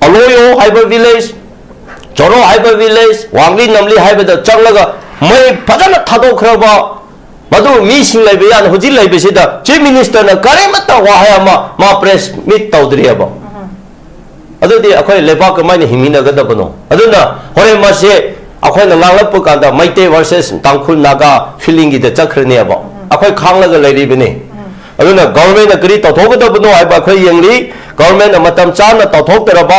ꯑꯂꯣꯌꯣ ꯍꯥꯏꯕ village, ꯆꯣꯔꯣ ꯍꯥꯏꯕ village, ꯋꯥꯡꯂꯤ ꯅꯝꯂꯤ ꯍꯥꯏꯕꯗ ꯆꯪꯂꯒ ꯃꯩ ꯐꯖꯅ ꯊꯥꯗꯣꯛꯈ꯭ꯔꯕ ꯃꯗꯨ ꯃꯤꯁꯤꯡ ꯂꯩꯕ ꯌꯥꯅ ꯍꯧꯖꯤꯛ ꯂꯩꯕꯁꯤꯗ Chief Minister ꯅ ꯀꯔꯤꯃꯠꯇ ꯋꯥꯍꯩ ꯑꯃ ꯃꯥ press meet ꯇꯧꯗ꯭ꯔꯤꯑꯕ꯫ ꯑꯗꯨꯗꯤ ꯑꯩꯈꯣꯏ ꯂꯩꯕꯥꯛ ꯀꯃꯥꯏꯅ ꯍꯤꯡꯃꯤꯟꯅꯒꯗꯕꯅꯣ? ꯑꯗꯨꯅ ꯍꯣꯔꯦꯟ ꯃꯁꯦ ꯑꯩꯈꯣꯏꯅ ꯉꯥꯡꯂꯛꯄ ꯀꯥꯟꯗ ꯃꯩꯇꯩ versus ꯇꯥꯡꯈꯨꯜ ꯅꯥꯒꯥ feeling ꯒꯤꯗ ꯆꯠꯈ꯭ꯔꯅꯦꯕ꯫ ꯑꯩꯈꯣꯏ ꯈꯥꯡꯂꯒ ꯂꯩꯔꯤꯕꯅꯤ꯫ ꯑꯗꯨꯅ government ꯅ ꯀꯔꯤ ꯇꯧꯊꯣꯛꯀꯗꯕꯅꯣ ꯍꯥꯏꯕ ꯑꯩꯈꯣꯏ ꯌꯦꯡꯂꯤ꯫ Government ꯅ ꯃꯇꯝ ꯆꯥꯅ ꯇꯧꯊꯣꯛꯇꯔꯕ,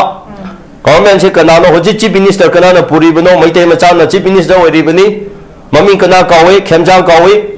government ꯁꯦ ꯀꯅꯥꯅꯣ ꯍꯧꯖꯤꯛ Chief Minister ꯀꯅꯥꯅ ꯄꯨꯔꯤꯕꯅꯣ? ꯃꯩꯇꯩ ꯃꯆꯥꯅ Chief Minister ꯑꯣꯏꯔꯤꯕꯅꯤ꯫ ꯃꯃꯤꯡ ꯀꯅꯥ ꯀꯧꯏ? ꯈꯦꯝꯖꯥꯡ ꯀꯧꯏ꯫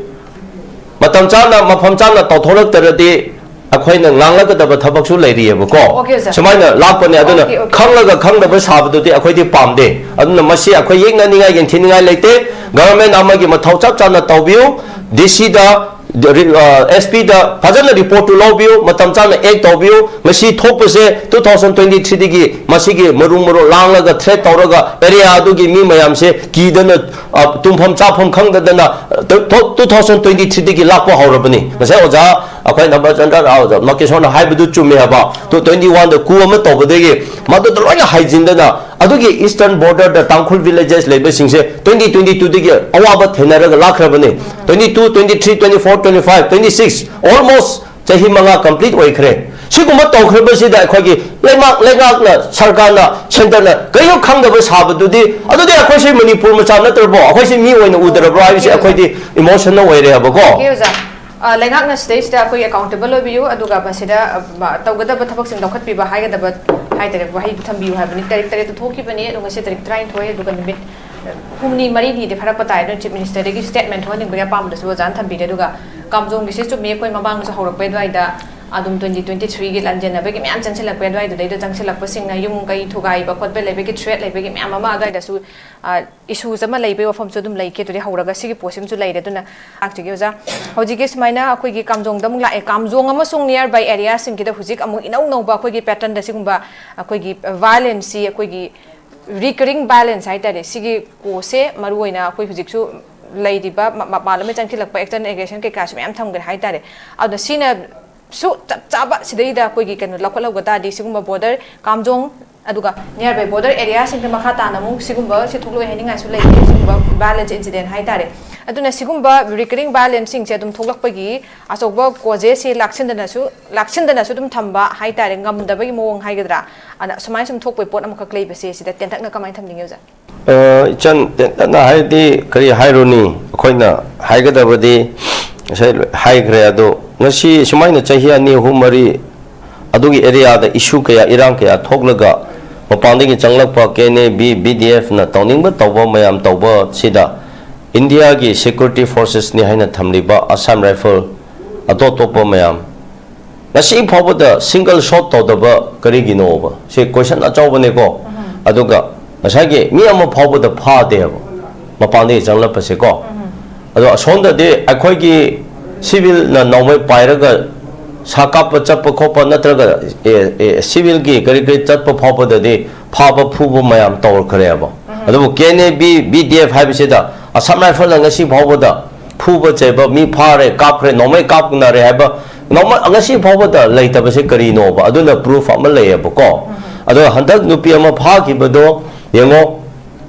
ꯃꯇꯝ ꯆꯥꯅ, ꯃꯐꯝ ꯆꯥꯅ ꯇꯧꯊꯣꯔꯛꯇ꯭ꯔꯗꯤ ꯑꯩꯈꯣꯏꯅ ꯉꯥꯡꯂꯛꯀꯗꯕ ꯊꯕꯛꯁꯨ ꯂꯩꯔꯤꯑꯕꯀꯣ꯫ Okay, sir. ꯁꯨꯃꯥꯏꯅ ꯂꯥꯛꯄꯅꯦ꯫ ꯑꯗꯨꯅ Okay, okay. ꯈꯪꯂꯒ ꯈꯪꯗꯕ ꯁꯥꯕꯗꯨꯗꯤ ꯑꯩꯈꯣꯏꯗꯤ ꯄꯥꯝꯗꯦ꯫ ꯑꯗꯨꯅ ꯃꯁꯤ ꯑꯩꯈꯣꯏ ꯌꯦꯛꯅꯅꯤꯡꯉꯥꯏ, ꯌꯦꯡꯊꯤꯅꯤꯡꯉꯥꯏ ꯂꯩꯇꯦ꯫ Government ꯑꯃꯒꯤ ꯃꯊꯧ ꯆꯞ ꯆꯥꯅ ꯇꯧꯕꯤꯌꯨ꯫ D C ꯗ, ꯔꯤ-, ꯑ, S P ꯗ ꯐꯖꯅ report ꯇꯨ ꯂꯧꯕꯤꯌꯨ, ꯃꯇꯝ ꯆꯥꯅ act ꯇꯧꯕꯤꯌꯨ꯫ ꯉꯁꯤ ꯊꯣꯛꯄꯁꯦ two thousand twenty three ꯗꯒꯤ ꯃꯁꯤꯒꯤ ꯃꯔꯨ ꯃꯔꯨ ꯂꯥꯡꯂꯒ threat ꯇꯧꯔꯒ area ꯑꯗꯨꯒꯤ ꯃꯤ ꯃꯌꯥꯝꯁꯦ ꯀꯤꯗꯅ, ꯑ, ꯇꯨꯝꯐꯝ ꯆꯥꯐꯝ ꯈꯪꯗꯗꯅ, ꯑ, two-, two thousand twenty three ꯗꯒꯤ ꯂꯥꯛꯄ ꯍꯧꯔꯕꯅꯤ꯫ ꯉꯁꯥꯏ ꯑꯣꯖꯥ, ꯑꯩꯈꯣꯏ ꯅꯝꯕꯔ ꯆꯟꯗ꯭ꯔ, ꯑ, ꯑꯣꯖꯥ ꯃꯀꯦꯁꯣꯔꯅ ꯍꯥꯏꯕꯗꯨ ꯆꯨꯝꯃꯦ ꯍꯥꯏꯕ꯫ Two twenty one ꯗ coup ꯑꯃ ꯇꯧꯕꯗꯒꯤ ꯃꯗꯨꯗ ꯂꯣꯏꯅ ꯍꯥꯏꯖꯤꯟꯗꯅ ꯑꯗꯨꯒꯤ eastern border ꯗ ꯇꯥꯡꯈꯨꯜ villages ꯂꯩꯕꯁꯤꯡꯁꯦ twenty twenty two ꯗꯒꯤ ꯑꯋꯥꯕ ꯊꯦꯡꯅꯔꯒ ꯂꯥꯛꯈ꯭ꯔꯕꯅꯤ꯫ Twenty two, twenty three, twenty four, twenty five, twenty six, almost ꯆꯍꯤ ꯃꯉꯥ complete ꯑꯣꯏꯈ꯭ꯔꯦ꯫ ꯁꯤꯒꯨꯝꯕ ꯇꯧꯈ꯭ꯔꯕꯁꯤꯗ ꯑꯩꯈꯣꯏꯒꯤ ꯂꯩꯉꯥꯛ, ꯂꯩꯉꯥꯛꯅ, ꯁꯔꯀꯥꯔꯅ, centre ꯅ ꯀꯔꯤꯁꯨ ꯈꯪꯗꯕ ꯁꯥꯕꯗꯨꯗꯤ, ꯑꯗꯨꯗꯤ ꯑꯩꯈꯣꯏꯁꯤ ꯃꯅꯤꯄꯨꯔ ꯃꯆꯥ ꯅꯠꯇ꯭ꯔꯕꯣ? ꯑꯩꯈꯣꯏꯁꯤ ꯃꯤ ꯑꯣꯏꯅ ꯎꯗ꯭ꯔꯕ꯭ꯔꯣ ꯍꯥꯏꯕꯁꯤ ꯑꯩꯈꯣꯏꯗꯤ emotional ꯑꯣꯏꯔꯦꯕꯀꯣ꯫ Okay, ꯑꯣꯖꯥ꯫ ꯑ, ꯂꯩꯉꯥꯛꯅ ꯁꯤꯗꯩꯁꯤꯗ ꯑꯩꯈꯣꯏ accountable ꯑꯣꯏꯕꯤꯌꯨ, ꯑꯗꯨꯒ ꯃꯁꯤꯗ, ꯑ, ꯃ-, ꯇꯧꯒꯗꯕ ꯊꯕꯛꯁꯤꯡ ꯂꯧꯈꯠꯄꯤꯕ ꯍꯥꯏꯒꯗꯕ ꯍꯥꯏꯇꯥꯔꯦ, ꯋꯥꯍꯩꯗꯨ ꯊꯝꯕꯤꯌꯨ ꯍꯥꯏꯕꯅꯤ꯫ ꯇꯥꯔꯤꯛ ꯇꯔꯦꯠꯇ ꯊꯣꯛꯈꯤꯕꯅꯤ, ꯑꯗꯣ ꯉꯁꯤ ꯇꯥꯔꯤꯛ ꯇꯔꯥꯅꯤꯊꯣꯏ, ꯑꯗꯨꯒ ꯅꯨꯃꯤꯠ, ꯑ, ꯍꯨꯝꯅꯤ ꯃꯔꯤꯅꯤꯗꯤ ꯐꯥꯔꯛꯄ ꯇꯥꯏ꯫ ꯑꯗꯨꯅ Chief Minister ꯗꯒꯤ statement ꯊꯣꯛꯍꯟꯅꯤꯡꯕꯒꯤ ꯑꯄꯥꯝꯕꯗꯨꯁꯨ ꯑꯣꯖꯥꯅ ꯊꯝꯕꯤꯔꯦ꯫ ꯑꯗꯨꯒ ꯀꯥꯝꯖꯣꯡꯒꯤꯁꯦ ꯆꯨꯝꯃꯤ, ꯑꯩꯈꯣꯏ ꯃꯃꯥꯡꯁꯨ ꯍꯧꯔꯛꯄꯩ ꯑꯗꯨꯋꯥꯏꯗ ꯑꯗꯨꯝ twenty twenty threeꯒꯤ ꯂꯥꯟꯖꯦꯟꯅꯕꯒꯤ ꯃꯌꯥꯝ ꯆꯪꯁꯤꯜꯂꯛꯄ ꯑꯗꯨꯋꯥꯏꯗꯨꯗꯩꯗ ꯆꯪꯁꯤꯜꯂꯛꯄꯁꯤꯡꯅ ꯌꯨꯝ ꯀꯩ ꯊꯨꯒꯥꯏꯕ ꯈꯣꯠꯄ ꯂꯩꯕꯒꯤ threat ꯂꯩꯕꯒꯤ ꯃꯌꯥꯝ ꯑꯃ ꯑꯗꯨꯋꯥꯏꯗꯁꯨ ꯏꯁꯨꯁ ꯑꯃ ꯂꯩꯕꯒꯤ ꯋꯥꯐꯝꯁꯨ ꯑꯗꯨꯝ ꯂꯩꯈꯤ꯫ ꯑꯗꯨꯗꯤ ꯍꯧꯔꯒ ꯁꯤꯒꯤ ꯄꯣꯠꯁꯤꯃꯁꯨ ꯂꯩꯔꯦ꯫ ꯑꯗꯨꯅ ꯂꯥꯛꯆꯒꯦ ꯑꯣꯖꯥ, ꯍꯧꯖꯤꯛꯀꯤ ꯁꯨꯃꯥꯏꯅ ꯑꯩꯈꯣꯏꯒꯤ ꯀꯥꯝꯖꯣꯡꯗ ꯑꯃꯨꯛ ꯂꯥꯛꯑꯦ꯫ ꯀꯥꯝꯖꯣꯡ ꯑꯃꯁꯨꯡ nearby areaꯁꯤꯡꯒꯤꯗ ꯍꯧꯖꯤꯛ ꯑꯃꯨꯛ ꯏꯅꯧ ꯅꯧꯕ ꯑꯩꯈꯣꯏꯒꯤ patternꯗ ꯁꯤꯒꯨꯝꯕ ꯑꯩꯈꯣꯏꯒꯤ violenceꯁꯤ ꯑꯩꯈꯣꯏꯒꯤ recurring violence ꯍꯥꯏꯇꯥꯔꯦ, ꯁꯤꯒꯤ causeꯁꯦ ꯃꯔꯨꯑꯣꯏꯅ ꯑꯩꯈꯣꯏ ꯍꯧꯖꯤꯛꯁꯨ ꯂꯩꯔꯤꯕ ꯃ- ꯃꯄꯥꯟ ꯂꯣꯝꯗ ꯆꯪꯁꯤꯜꯂꯛꯄ external aggression ꯀꯩꯀꯥꯁꯨ ꯃꯌꯥꯝ ꯊꯝꯈ꯭ꯔꯦ ꯍꯥꯏꯇꯥꯔꯦ꯫ ꯑꯗꯨꯅ ꯁꯤꯅ ꯁꯨ ꯆꯞ ꯆꯥꯕ ꯁꯤꯗꯩꯗ ꯑꯩꯈꯣꯏꯒꯤ ꯀꯩꯅꯣ ꯂꯧꯈꯠꯍꯧꯕ ꯇꯥꯔꯗꯤ ꯁꯤꯒꯨꯝꯕ border ꯀꯥꯝꯖꯣꯡ ꯑꯗꯨꯒ nearby border areaꯁꯤꯡꯗ ꯃꯈꯥ ꯇꯥꯅ ꯑꯃꯨꯛ ꯁꯤꯒꯨꯝꯕ ꯁꯤ ꯊꯣꯛꯂꯛꯑꯣꯏ ꯍꯥꯏꯅꯤꯡꯉꯥꯏꯁꯨ ꯂꯩꯇꯦ꯫ ꯁꯤꯒꯨꯝꯕ violence incident ꯍꯥꯏꯇꯥꯔꯦ꯫ ꯑꯗꯨꯅ ꯁꯤꯒꯨꯝꯕ recurring violenceꯁꯤꯡꯁꯦ ꯑꯗꯨꯝ ꯊꯣꯛꯂꯛꯄꯒꯤ ꯑꯆꯧꯕ causeꯁꯦ ꯂꯥꯛꯁꯤꯟꯗꯅꯁꯨ ꯂꯥꯛꯁꯤꯟꯗꯅꯁꯨ ꯑꯗꯨꯝ ꯊꯝꯕ ꯍꯥꯏꯇꯥꯔꯦ, ꯉꯝꯗꯕꯒꯤ ꯃꯑꯣꯡ ꯍꯥꯏꯒꯗ꯭ꯔꯥ, ꯑꯗ ꯁꯨꯃꯥꯏꯅ ꯁꯨꯝ ꯊꯣꯛꯄꯒꯤ ꯄꯣꯠ ꯑꯃꯈꯛ ꯂꯩꯕꯁꯦ ꯁꯤꯗ ꯇꯦꯟꯇꯛꯅ ꯀꯃꯥꯏꯅ ꯊꯝꯅꯤꯡꯉꯤ ꯑꯣꯖꯥ? ꯑ, ꯏꯆꯟ, ꯇꯦꯟꯇꯛꯅ ꯍꯥꯏꯔꯗꯤ ꯀꯔꯤ ꯍꯥꯏꯔꯨꯅꯤ? ꯑꯩꯈꯣꯏꯅ ꯍꯥꯏꯒꯗꯕꯗꯤ ꯉꯁꯥꯏ ꯍꯥꯏꯈ꯭ꯔꯦ꯫ ꯑꯗꯣ ꯉꯁꯤ ꯁꯨꯃꯥꯏꯅ ꯆꯍꯤ ꯑꯅꯤ, ꯑꯍꯨꯝ, ꯃꯔꯤ ꯑꯗꯨꯒꯤ areaꯗ issue ꯀꯌꯥ, ꯏꯔꯥꯡ ꯀꯌꯥ ꯊꯣꯛꯂꯒ ꯃꯄꯥꯟꯗꯒꯤ ꯆꯪꯂꯛꯄ K N A B, B D Fꯅ ꯇꯧꯅꯤꯡꯕ ꯇꯧꯕ ꯃꯌꯥꯝ ꯇꯧꯕꯁꯤꯗ Indiaꯒꯤ security forcesꯅꯤ ꯍꯥꯏꯅ ꯊꯝꯂꯤꯕ Assam Rifle, ꯑꯇꯣꯞ ꯑꯇꯣꯞꯄ ꯃꯌꯥꯝ ꯉꯁꯤ ꯐꯥꯎꯕꯗ single shot ꯇꯧꯗꯕ ꯀꯔꯤꯒꯤꯅꯣꯕ? ꯁꯤ question ꯑꯆꯧꯕꯅꯦꯀꯣ꯫ ꯑꯗꯨꯒ ꯉꯁꯥꯏꯒꯤ ꯃꯤ ꯑꯃ ꯐꯥꯎꯕꯗ ꯐꯥꯗꯦꯕ ꯃꯄꯥꯟꯗꯒꯤ ꯆꯪꯂꯛꯄꯁꯦꯀꯣ꯫ ꯑꯗꯣ ꯑꯁꯣꯝꯗꯗꯤ ꯑꯩꯈꯣꯏꯒꯤ civilꯅ ꯅꯣꯡꯃꯩ ꯄꯥꯏꯔꯒ ꯁꯥ ꯀꯥꯞꯄ ꯆꯠꯄ ꯈꯣꯠꯄ ꯅꯠꯇ꯭ꯔꯒ ꯑꯦ, ꯑꯦ, civilꯒꯤ ꯀꯔꯤ ꯀꯔꯤ ꯆꯠꯄ ꯐꯥꯎꯕꯗꯗꯤ ꯐꯥꯕ ꯐꯨꯕ ꯃꯌꯥꯝ ꯇꯧꯔꯛꯈ꯭ꯔꯦꯕ꯫ ꯑꯗꯨꯕꯨ K N A B, B D F ꯍꯥꯏꯕꯁꯤꯗ Assam Rifleꯅ ꯉꯁꯤ ꯐꯥꯎꯕꯗ ꯐꯨꯕ ꯆꯩꯕ, ꯃꯤ ꯐꯥꯔꯦ, ꯀꯥꯞꯈ꯭ꯔꯦ, ꯅꯣꯡꯃꯩ ꯀꯥꯞꯅꯔꯦ ꯍꯥꯏꯕ ꯅꯣꯡꯃ ꯉꯁꯤ ꯐꯥꯎꯕꯗ ꯂꯩꯇꯕꯁꯦ ꯀꯔꯤꯅꯣꯕ? ꯑꯗꯨꯅ proof ꯑꯃ ꯂꯩꯌꯦꯕꯀꯣ꯫ ꯑꯗꯣ ꯍꯟꯗꯛ ꯅꯨꯄꯤ ꯑꯃ ꯐꯥꯈꯤꯕꯗꯣ ꯌꯦꯡꯉꯣ,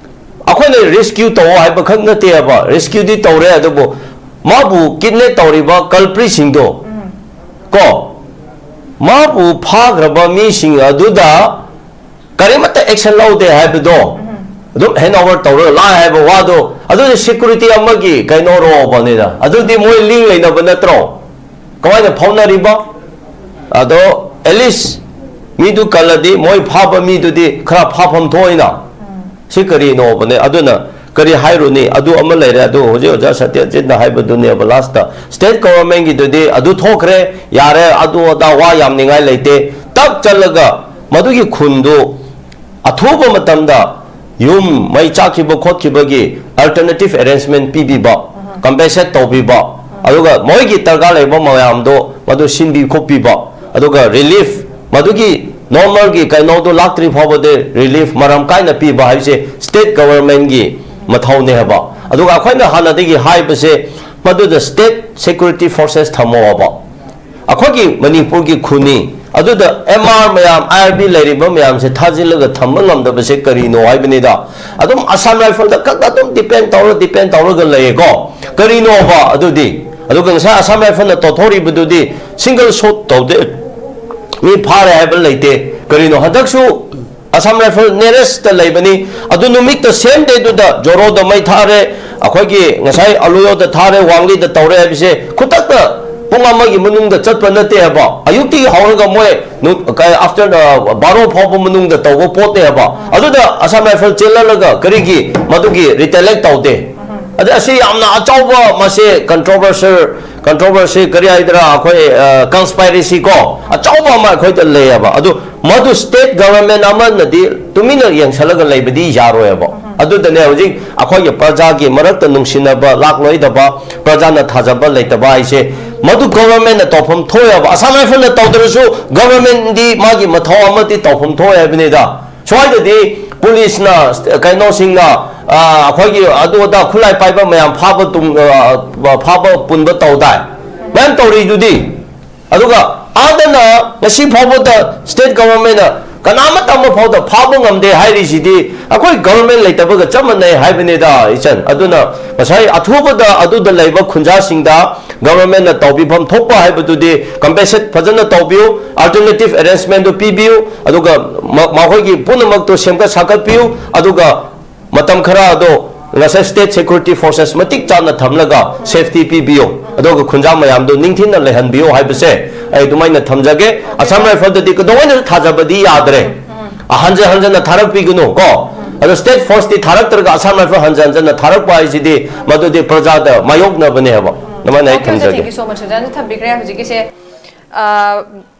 ꯑꯩꯈꯣꯏꯅ rescue ꯇꯧꯑꯣ ꯍꯥꯏꯕ ꯈꯛ ꯅꯠꯇꯦꯕ, rescueꯗꯤ ꯇꯧꯔꯦ, ꯑꯗꯨꯕꯨ ꯃꯥꯕꯨ kidnap ꯇꯧꯔꯤꯕ culpritꯁꯤꯡꯗꯣ ꯀꯣ, ꯃꯥꯕꯨ ꯐꯥꯈ꯭ꯔꯕ ꯃꯤꯁꯤꯡ ꯑꯗꯨꯗ ꯀꯔꯤꯃꯠꯇ action ꯂꯧꯗꯦ ꯍꯥꯏꯕꯗꯣ, ꯑꯗꯨꯝ hand over ꯇꯧꯔꯒ ꯂꯥꯛꯑꯦ ꯍꯥꯏꯕ ꯋꯥꯗꯣ, ꯑꯗꯨꯗꯤ security ꯑꯃꯒꯤ ꯀꯩꯅꯣꯔꯣꯕꯅꯤꯗ꯫ ꯑꯗꯨꯗꯤ ꯃꯣꯏ link ꯂꯩꯅꯕ ꯅꯠꯇ꯭ꯔꯣ? ꯀꯃꯥꯏꯅ ꯐꯥꯎꯅꯔꯤꯕ? ꯑꯗꯣ at least ꯃꯤꯗꯨ ꯀꯜꯂꯗꯤ ꯃꯣꯏ ꯐꯥꯕ ꯃꯤꯗꯨꯗꯤ ꯈꯔ ꯐꯥꯐꯝ ꯊꯣꯛꯏꯅ꯫ ꯁꯤ ꯀꯔꯤꯅꯣꯕꯅꯦ? ꯑꯗꯨꯅ ꯀꯔꯤ ꯍꯥꯏꯔꯨꯅꯤ? ꯑꯗꯨ ꯑꯃ ꯂꯩꯔꯦ꯫ ꯑꯗꯨ ꯍꯧꯖꯤꯛ ꯑꯣꯖꯥ ꯁꯇ꯭ꯌꯖꯤꯠꯅ ꯍꯥꯏꯕꯗꯨꯅꯦꯕ ꯂꯥꯁꯇ꯫ ꯁ꯭ꯇꯦꯠ ꯒꯣꯚꯔꯟꯃꯦꯟꯠꯀꯤꯗꯨꯗꯤ ꯑꯗꯨ ꯊꯣꯛꯈ꯭ꯔꯦ, ꯌꯥꯔꯦ, ꯑꯗꯨ ꯑꯗꯥ ꯋꯥ ꯌꯥꯝ ꯅꯤꯡꯉꯥꯏ ꯂꯩꯇꯦ꯫ ꯇꯛ ꯆꯠꯂꯒ ꯃꯗꯨꯒꯤ ꯈꯨꯟꯗꯨ ꯑꯊꯨꯕ ꯃꯇꯝꯗ ꯌꯨꯝ ꯃꯩ ꯆꯥꯛꯈꯤꯕ ꯈꯣꯠꯈꯤꯕꯒꯤ ꯑꯜꯇꯔꯅꯦꯇꯤꯚ ꯑꯦꯔꯦꯟꯖꯃꯦꯟꯠ ꯄꯤꯕꯤꯕ, ꯀꯝꯄꯦꯟꯁꯦꯠ ꯇꯧꯕꯤꯕ, ꯑꯗꯨꯒ ꯃꯣꯏꯒꯤ ꯗꯔꯀꯥꯔ ꯂꯩꯕ ꯃꯌꯥꯝꯗꯣ ꯃꯗꯨ ꯁꯤꯟꯕꯤ ꯈꯣꯠꯄꯤꯕ, ꯑꯗꯨꯒ ꯔꯤꯂꯤꯐ, ꯃꯗꯨꯒꯤ ꯅꯣꯔꯃꯦꯜꯒꯤ ꯀꯩꯅꯣꯗꯣ ꯂꯥꯛꯇ꯭ꯔꯤ ꯐꯥꯎꯕꯗ ꯔꯤꯂꯤꯐ ꯃꯔꯝ ꯀꯥꯏꯅ ꯄꯤꯕ ꯍꯥꯏꯕꯁꯦ ꯁ꯭ꯇꯦꯠ ꯒꯣꯚꯔꯟꯃꯦꯟꯠꯀꯤ ꯃꯊꯧꯅꯦ ꯍꯥꯏꯕ꯫ ꯑꯗꯨꯒ ꯑꯩꯈꯣꯏꯅ ꯍꯥꯟꯅꯗꯒꯤ ꯍꯥꯏꯕꯁꯦ ꯃꯗꯨꯗ ꯁ꯭ꯇꯦꯠ ꯁꯦꯀ꯭ꯌꯨꯔꯤꯇꯤ ꯐꯣꯔꯁꯦꯁ ꯊꯝꯃꯣ ꯍꯥꯏꯕ꯫ ꯑꯩꯈꯣꯏꯒꯤ ꯃꯅꯤꯄꯨꯔꯒꯤ ꯈꯨꯟꯅꯤ, ꯑꯗꯨꯗ ꯑꯦꯝ ꯑꯥꯔ ꯃꯌꯥꯝ, ꯑꯥꯏ ꯑꯥꯔ ꯕꯤ ꯂꯩꯔꯤꯕ ꯃꯌꯥꯝꯁꯦ ꯊꯥꯖꯤꯜꯂꯒ ꯊꯝꯕ ꯉꯝꯗꯕꯁꯦ ꯀꯔꯤꯅꯣ ꯍꯥꯏꯕꯅꯤꯗ꯫ ꯑꯗꯨꯝ ꯑꯁꯥꯝ ꯔꯥꯏꯐꯜꯗ ꯈꯛꯇ ꯑꯗꯨꯝ ꯗꯤꯄꯦꯟ ꯇꯧꯔ, ꯗꯤꯄꯦꯟ ꯇꯧꯔꯒ ꯂꯩꯌꯦꯀꯣ꯫ ꯀꯔꯤꯅꯣꯕ ꯑꯗꯨꯗꯤ? ꯑꯗꯨꯒ ꯉꯁꯥꯏ ꯑꯁꯥꯝ ꯔꯥꯏꯐꯜꯅ ꯇꯧꯊꯣꯔꯤꯕꯗꯨꯗꯤ ꯁꯤꯡꯒꯜ ꯁꯣꯠ ꯇꯧꯗꯦ, ꯃꯤ ꯐꯥꯔꯦ ꯍꯥꯏꯕ ꯂꯩꯇꯦ꯫ ꯀꯔꯤꯅꯣ? ꯍꯟꯗꯛꯁꯨ ꯑꯁꯥꯝ ꯔꯥꯏꯐꯜ ꯅꯦꯔꯦꯁꯇ ꯂꯩꯕꯅꯤ꯫ ꯑꯗꯨ ꯅꯨꯃꯤꯠꯇ ꯁꯦꯝ ꯗꯦꯗꯨꯗ ꯖꯣꯔꯣꯗ ꯃꯩ ꯊꯥꯔꯦ, ꯑꯩꯈꯣꯏꯒꯤ ꯉꯁꯥꯏ ꯑꯂꯨꯌꯣꯗ ꯊꯥꯔꯦ, ꯋꯥꯡꯂꯤꯗ ꯇꯧꯔꯦ ꯍꯥꯏꯕꯁꯦ ꯈꯨꯗꯛꯇ ꯄꯨꯡ ꯑꯃꯒꯤ ꯃꯅꯨꯡꯗ ꯆꯠꯄ ꯅꯠꯇꯦ ꯍꯥꯏꯕ꯫ ꯑꯌꯨꯛꯇꯒꯤ ꯍꯧꯔꯒ ꯃꯣꯏ ꯑꯥꯐꯇꯔ ꯕꯥꯔꯣ ꯐꯥꯎꯕ ꯃꯅꯨꯡꯗ ꯇꯧꯕ ꯄꯣꯠꯅꯦ ꯍꯥꯏꯕ꯫ ꯑꯗꯨꯗ ꯑꯁꯥꯝ ꯔꯥꯏꯐꯜ ꯆꯦꯜꯍꯜꯂꯒ ꯀꯔꯤꯒꯤ ꯃꯗꯨꯒꯤ ꯔꯤꯇꯦꯂꯦꯛ ꯇꯧꯗꯦ? ꯑꯗ ꯑꯁꯤ ꯌꯥꯝꯅ ꯑꯆꯧꯕ, ꯃꯁꯤ ꯀꯟꯇ꯭ꯔꯣꯚꯔꯁꯤꯌꯦꯜ, ꯀꯟꯇ꯭ꯔꯣꯚꯔꯁꯤ ꯀꯔꯤ ꯍꯥꯏꯗ꯭ꯔꯥ, ꯑꯩꯈꯣꯏ ꯀꯟꯁꯄꯥꯏꯔꯦꯁꯤ ꯀꯣ, ꯑꯆꯧꯕ ꯑꯃ ꯑꯩꯈꯣꯏꯗ ꯂꯩꯌꯦꯕ꯫ ꯑꯗꯨ ꯃꯗꯨ ꯁ꯭ꯇꯦꯠ ꯒꯚꯔꯟꯃꯦꯟꯠ ꯑꯃꯅꯗꯤ ꯇꯨꯃꯤꯟꯅ ꯌꯦꯡꯁꯜꯂꯒ ꯂꯩꯕꯗꯤ ꯌꯥꯔꯣꯏꯕ꯫ ꯑꯗꯨꯗꯅꯦ ꯍꯧꯖꯤꯛ ꯑꯩꯈꯣꯏꯒꯤ ꯄ꯭ꯔꯖꯥꯒꯤ ꯃꯔꯛꯇ ꯅꯨꯡꯁꯤꯅꯕ ꯂꯥꯛꯂꯣꯏꯗꯕ, ꯄ꯭ꯔꯖꯥꯅ ꯊꯥꯖꯕ ꯂꯩꯇꯕ ꯍꯥꯏꯁꯦ꯫ ꯃꯗꯨ ꯒꯚꯔꯟꯃꯦꯟꯠꯅ ꯇꯧꯐꯝ ꯊꯣꯛꯑꯦꯕ꯫ ꯑꯁꯥꯝ ꯔꯥꯏꯐꯜꯅ ꯇꯧꯗ꯭ꯔꯁꯨ ꯒꯚꯔꯟꯃꯦꯟꯠꯗꯤ ꯃꯥꯒꯤ ꯃꯊꯧ ꯑꯃꯗꯤ ꯇꯧꯐꯝ ꯊꯣꯛꯑꯦ ꯍꯥꯏꯕꯅꯤꯗ꯫ ꯁ꯭ꯋꯥꯏꯗꯗꯤ ꯄꯨꯂꯤꯁꯅ, ꯀꯩꯅꯣꯁꯤꯡꯅ, ꯑ, ꯑꯩꯈꯣꯏꯒꯤ ꯑꯗꯨ ꯑꯗꯥ ꯈꯨꯠꯂꯥꯏ ꯄꯥꯏꯕ ꯃꯌꯥꯝ ꯐꯥꯕ ꯇꯨꯝ-, ꯑ, ꯐꯥꯕ ꯄꯨꯟꯕ ꯇꯧꯗꯥꯏ? ꯃꯌꯥꯝ ꯇꯧꯔꯤꯗꯨꯗꯤ꯫ ꯑꯗꯨꯒ ꯑꯥꯗꯅ ꯉꯁꯤ ꯐꯥꯎꯕꯗ ꯁ꯭ꯇꯦꯠ ꯒꯚꯔꯟꯃꯦꯟꯠꯅ ꯀꯅꯥꯃꯠꯇ ꯑꯃ ꯐꯥꯎꯗ ꯐꯥꯕ ꯉꯝꯗꯦ ꯍꯥꯏꯔꯤꯁꯤꯗꯤ ꯑꯩꯈꯣꯏ ꯒꯚꯔꯟꯃꯦꯟꯠ ꯂꯩꯇꯕꯒ ꯆꯞ ꯃꯥꯟꯅꯩ ꯍꯥꯏꯕꯅꯤꯗ, ꯏꯆꯟ꯫ ꯑꯗꯨꯅ ꯉꯁꯥꯏ ꯑꯊꯨꯕꯗ ꯑꯗꯨꯗ ꯂꯩꯕ ꯈꯨꯟꯖꯥꯁꯤꯡꯗ ꯒꯚꯔꯟꯃꯦꯟꯠꯅ ꯇꯧꯕꯤꯐꯝ ꯊꯣꯛꯄ ꯍꯥꯏꯕꯗꯨꯗꯤ ꯀꯝꯄꯦꯟꯁꯦꯠ ꯐꯖꯅ ꯇꯧꯕꯤꯌꯨ, ꯑꯜꯇꯔꯅꯦꯇꯤꯚ ꯑꯦꯔꯦꯟꯖꯃꯦꯟꯠꯗꯨ ꯄꯤꯕꯤꯌꯨ, ꯑꯗꯨꯒ ꯃ-, ꯃꯈꯣꯏꯒꯤ ꯄꯨꯝꯅꯃꯛꯇꯨ ꯁꯦꯝꯒꯠ ꯁꯥꯒꯠꯄꯤꯌꯨ, ꯑꯗꯨꯒ ꯃꯇꯝ ꯈꯔ ꯑꯗꯣ ꯉꯁꯥꯏ ꯁ꯭ꯇꯦꯠ ꯁꯦꯀ꯭ꯌꯨꯔꯤꯇꯤ ꯐꯣꯔꯁꯦꯁ ꯃꯇꯤꯛ ꯆꯥꯅ ꯊꯝꯂꯒ ꯁꯦꯐꯇꯤ ꯄꯤꯕꯤꯌꯨ, ꯑꯗꯨꯒ ꯈꯨꯟꯖꯥ ꯃꯌꯥꯝꯗꯨ ꯅꯤꯡꯊꯤꯅ ꯂꯩꯍꯟꯕꯤꯌꯨ ꯍꯥꯏꯕꯁꯦ ꯑꯩ ꯑꯗꯨꯃꯥꯏꯅ ꯊꯝꯖꯒꯦ꯫ ꯑꯁꯥꯝ ꯔꯥꯏꯐꯜꯗꯗꯤ ꯀꯩꯗꯧꯉꯩꯗꯁꯨ ꯊꯥꯖꯕꯗꯤ ꯌꯥꯗ꯭ꯔꯦ꯫ ꯍꯟꯖ ꯍꯟꯖꯅ ꯊꯥꯔꯛꯄꯤꯒꯅꯨ ꯀꯣ꯫ ꯑꯗꯣ ꯁ꯭ꯇꯦꯠ ꯐꯣꯔꯁꯇꯤ ꯊꯥꯔꯛꯇ꯭ꯔꯒ ꯑꯁꯥꯝ ꯔꯥꯏꯐꯜ ꯍꯟꯖꯟ ꯍꯟꯖꯟꯅ ꯊꯥꯔꯛꯄ ꯍꯥꯏꯁꯤꯗꯤ ꯃꯗꯨꯗꯤ ꯄ꯭ꯔꯖꯥꯗ ꯃꯥꯌꯣꯛꯅꯕꯅꯦ ꯍꯥꯏꯕ꯫ ꯑꯗꯨꯃꯥꯏꯅ ꯑꯩ Okay, ꯊꯝꯖꯒꯦ꯫ Thank you so much, ꯑꯣꯖꯥꯅ ꯊꯝꯕꯤꯈ꯭ꯔꯦ꯫ ꯍꯧꯖꯤꯛꯀꯤꯁꯦ ꯑ,